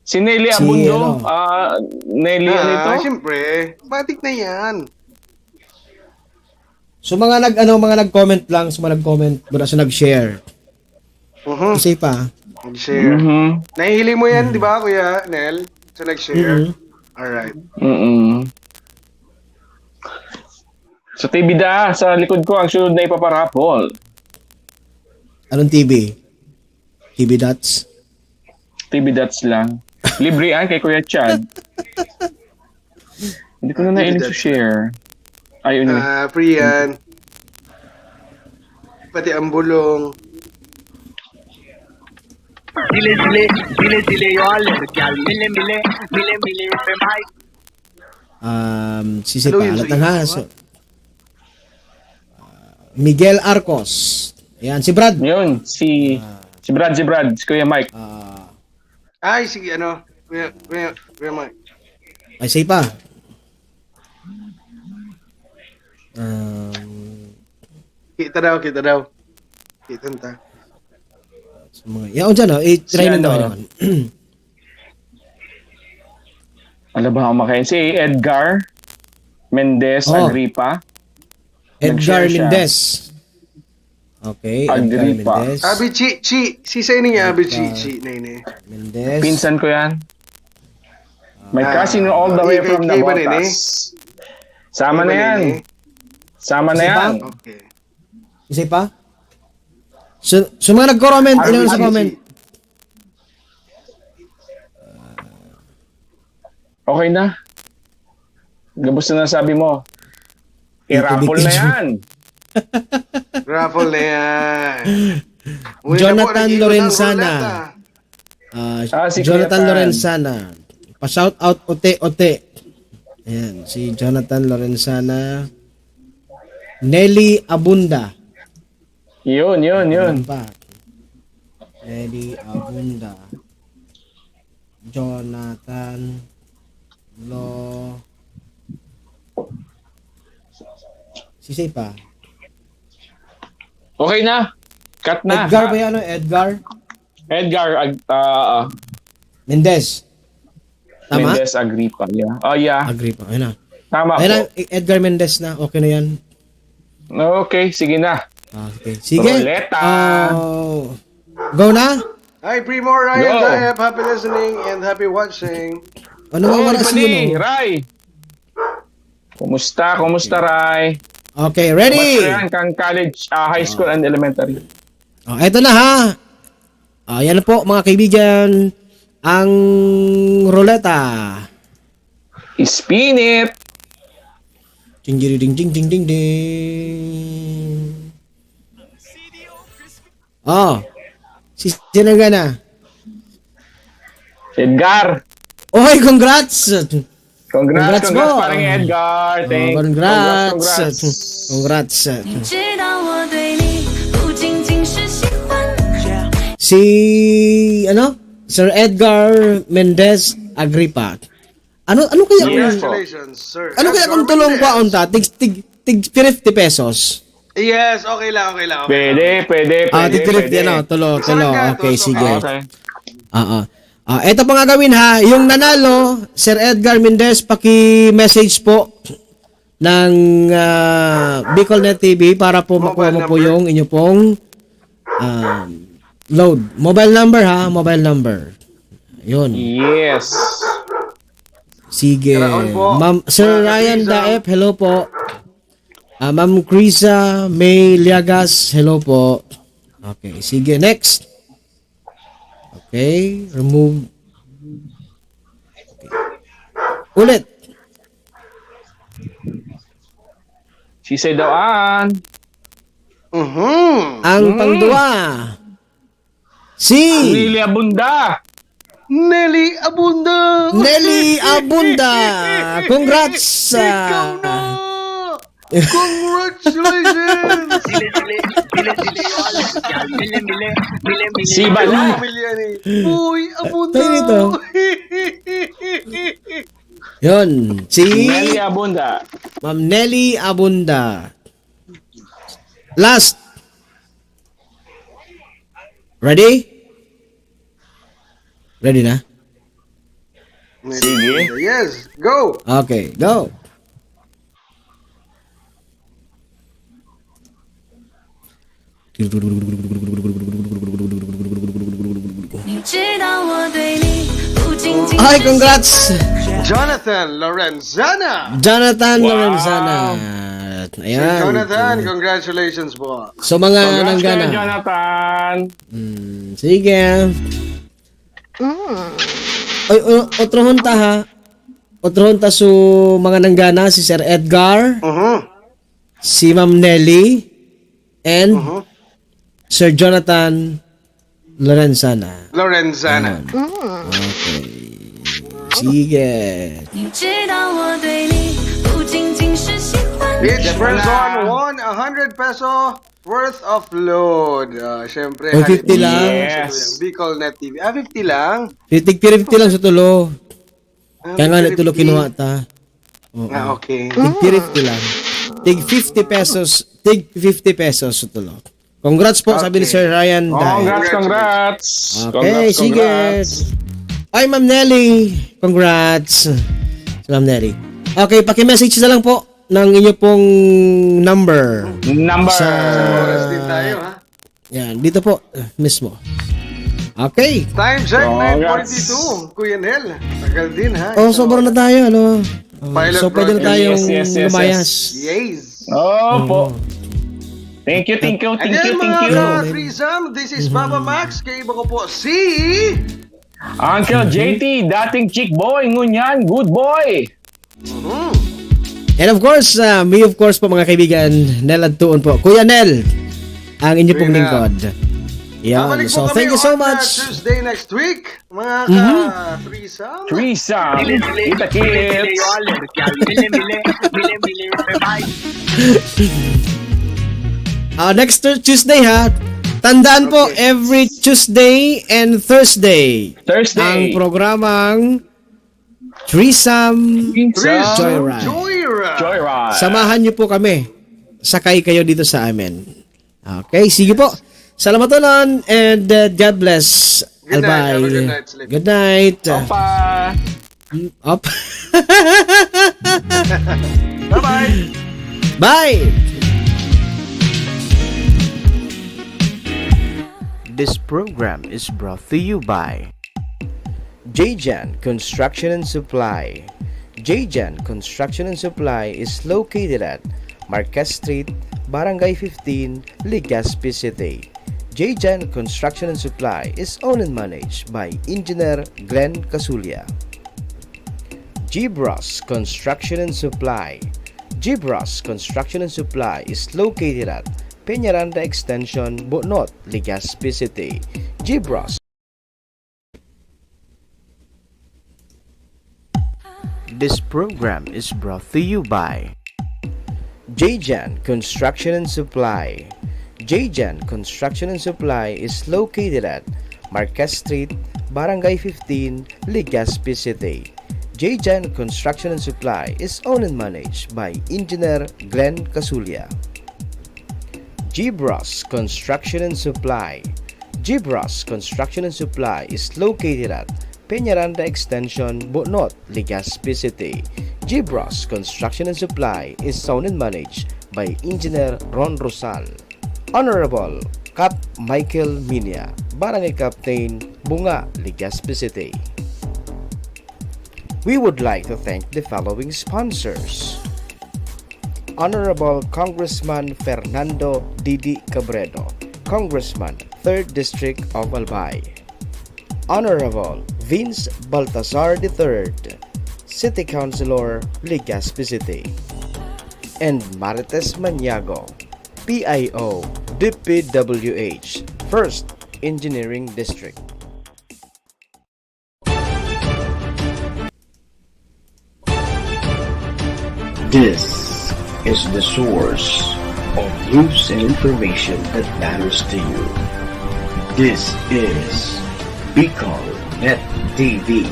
Si Nelly Si Abundo, ano? Ah, Nelly ano ito? Ah, siyempre. Batik na yan. So mga nag ano, mga nag-comment lang, so mga nag-comment, wala sa nag-share. Mhm. Isa pa. Nag-share. Mhm. Nahihili mo yan, di ba, Kuya Nel? Sa nag-share? Mhm. Alright. Mm-mm. Sa T V da, sa likod ko, ang sunod na ipaparapol. Anong T V? T V Dots? T V Dots lang. Libre yan kay Kuya Chad. Hindi ko na nainig sa share. Ayun. Ah, free yan. Pati ang bulong. Dile, dile, dile, dile, yo, ale, mile, mile, mile, mile, mile, mile. Um, si Ano Sepa, yun, alat sa lang ha. iyo? So, ah, Miguel Arcos. Ayan, si Brad. Yun, si si Brad, si Brad, si Kuya Mike. Ah, Ay, sige, ano. Kuya, kuya, kuya Mike. Ay, Sepa. Um, Kita daw, kita daw. Kita ta. sa mga, yaon dyan, oh. I-try Si nito. ano? Ano? Ano ba ang makain? Si Edgar Mendez Oh. Agripa. Edgar Nag-share siya. Mendez. Okay, Edgar Agripa. Mendez. Abi Chi, Chi. Si sa ini nga, Abi Chi, Edgar. Chi, na ini. Mendez. Pinsan ko yan. My Ah, cousin all the way ikay from Kiba rin, Nabotas. Eh. Sama na Kiba yan. rin, Eh. Sama na Isa pa? Yan. Okay. Isa pa? So, so mga nag-comment, Abi ilan sa Chi. Comment? Okay na. Gabos na nasabi mo. Ito, I-raffle na Big yan. Raffle na yan. Uy, Jonathan na po, nag-iwan Lorenzana. ang ruleta. Ah, Ah, si Jonathan Kuya Tan. Lorenzana. Pa-shout out, ote, ote. Ayan, si Jonathan Lorenzana. Nelly Abunda. Yun, yun, yun. Ano pa? Nelly Abunda. Jonathan Lo... Sisay pa? Okay na. Cut na. Edgar ba yan? Ano? Edgar Edgar Ag- ah, Mendez. Tama? Mendez Agripa. Yeah. Oh, yeah. Agripa. Ayun na. Tama Ayun na, po. Edgar Mendez na. Okay na yan. Okay, sige na. Ah, okay. Sige. Roleta. Oh, go na? Hi, Primo, Ryan, Yo. Daep. Happy listening and happy watching. Ano nga Oh, oras pali, yun? Oh? Ray. Kumusta? Kumusta, Ray? Okay, ready? Kumusta yan kang college, ah, high school and elementary? Oh, eto na ha. Ah, yan po mga kaibigan, ang ruleta. Spin it. Ding ding ding ding ding ding ding. Oh. Si Sinangana. Edgar. Oy, congrats! Congrats, Congrats congrats, po. Parang Edgar. Oh, Thank congrats. Congrats, congrats. Congrats. 你知道我对你不仅仅是喜欢。 Si ano? Sir Edgar Mendez Agripa. Ano ano kaya kung Yes po. Congratulations, sir. ano kaya kung Edgar tulong Mendez. Kwaon ta, tig tig tig fifty pesos. Yes, okay lang, okay lang. Okay Pwede, lang. pwede, pwede. Ah, tig fifty pwede. ano, tulo, Sa tulo. hanggang Okay, to, sige. Okay. Oo. Ah, eto po nga gawin ha, yung nanalo, Sir Edgar Mendez, paki-message po ng ah, Bicol Net T V para po Mobile makuha mo po number. Yung inyo pong um, load. Mobile number ha, mobile number. Yun. Yes. Sige. Karaon po, Ma'am, Sir mga Ryan kabisa. Daep, hello po. Ah, Ma'am Krisa May Liagas, hello po. Okay, sige, next. Okay, remove. Okay. Ulit. Si Sedoan. Mhm. Ang pangduwa. Si Lily Abunda. Nelly Abunda. Nelly Abunda. Congrats. Ikaw na. Congratulations. Si Bala. Pamilya ni Uy, Abunda. Tayo nito. Yun. Si Nelly Abunda. Ma'am Nelly Abunda. Last. Ready? Ready na? Sige. Yes, go. Okay, go. Ay, congrats! Jonathan Lorenzana. Jonathan Wow. Lorenzana. Ayan. Jonathan, congratulations po. So, mga Congrats nanggana. Kay Jonathan. Hmm, sige. Ay, o- otrohon ta ha. Otrohon ta so mga nanggana, si Sir Edgar, Mhm. si Ma'am Nelly, and Mhm. Sir Jonathan Lorenzana. Lorenzana. Ayan. Okay. Sige. Each person won a hundred peso worth of load. Ah, syempre, Oh, fifty lang. Yes. Bicol Net T V. Ah, fifty lang? Tig fifty lang sa tulo. Ah, Kaya nga, fifty. tulo kinuha ta. Oo. Ah, okay. Tig fifty lang. Tig fifty pesos. Tig fifty pesos sa tulo. Congrats po, sabi ni Okay. Sir Ryan. Oh, Dai. congrats, congrats. Okay, Congrats, sige. Congrats. Ay, Ma'am Nelly. Congrats. Si Ma'am Nelly. Okay, paki-message na lang po ng inyo pong number. Number. Sa Oras din tayo, ha? Yan, dito po eh, mismo. Okay. Time check, Congrats. nine forty-two. Kuya Nel, tagal din, ha? Oh, sobra na tayo, ano? Oh, Pilot so, pwede na project. tayong Yes, yes, yes, lumayas. Yes. Oh, po. Thank you, thank you, thank Again, you, thank mga you. ka-threesome, this is Papa Max. Kaiba ko po si... Uncle J T, dating chick boy, ngunyan, good boy. Mhm. And of course, uh, me of course po mga kaibigan, Nel Adtuon po. Kuya Nel, ang inyo pong Kuya. Lingkod. Yan. Babalik po So, kami thank you so on, uh, much. Tuesday next week, mga Mhm. ka-threesome. Threesome. Kita kits. Ah, next Tu- Tuesday ha. Tandaan po, every Tuesday and Thursday, Thursday. Ang programang Threesome Threesome Joyride. Joyride. Joyride. Samahan niyo po kami. Sakay kayo dito sa amin. Okay, sige po. Salamat ulan and uh, God bless. Good night. Albay. Have a good night's sleep. Good night. Opa. Up. Bye-bye. Bye. This program is brought to you by Jayjan Construction and Supply. Jayjan Construction and Supply is located at Marquez Street, Barangay fifteen, Legazpi City. Jayjan Construction and Supply is owned and managed by Engineer Glenn Casulia. Gibras Construction and Supply. Gibras Construction and Supply is located at Peñaranda Extension, Bunot, Legazpi City. Gibras. This program is brought to you by Jayjan Construction and Supply. Jayjan Construction and Supply is located at Marquez Street, Barangay fifteen, Legazpi City. Jayjan Construction and Supply is owned and managed by Engineer Glenn Casulia. Gibras Construction and Supply. Gibras Construction and Supply is located at Peñaranda Extension, Bunot, Legazpi City. Gibras Construction and Supply is owned and managed by Engineer Ron Rosal. Honorable Cap Michael Minia, Barangay Captain, Bunga, Legazpi City. We would like to thank the following sponsors. Honorable Congressman Fernando Didi Cabredo, Congressman, third District of Albay. Honorable Vince Baltazar the third, City Councilor, Legazpi City. And Marites Maniago, P I O, D P W H, First Engineering District. This is the source of news and information that matters to you. This is Bicol Net T V.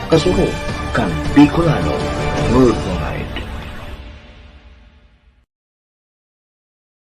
Kasurog kan Bicolano Worldwide.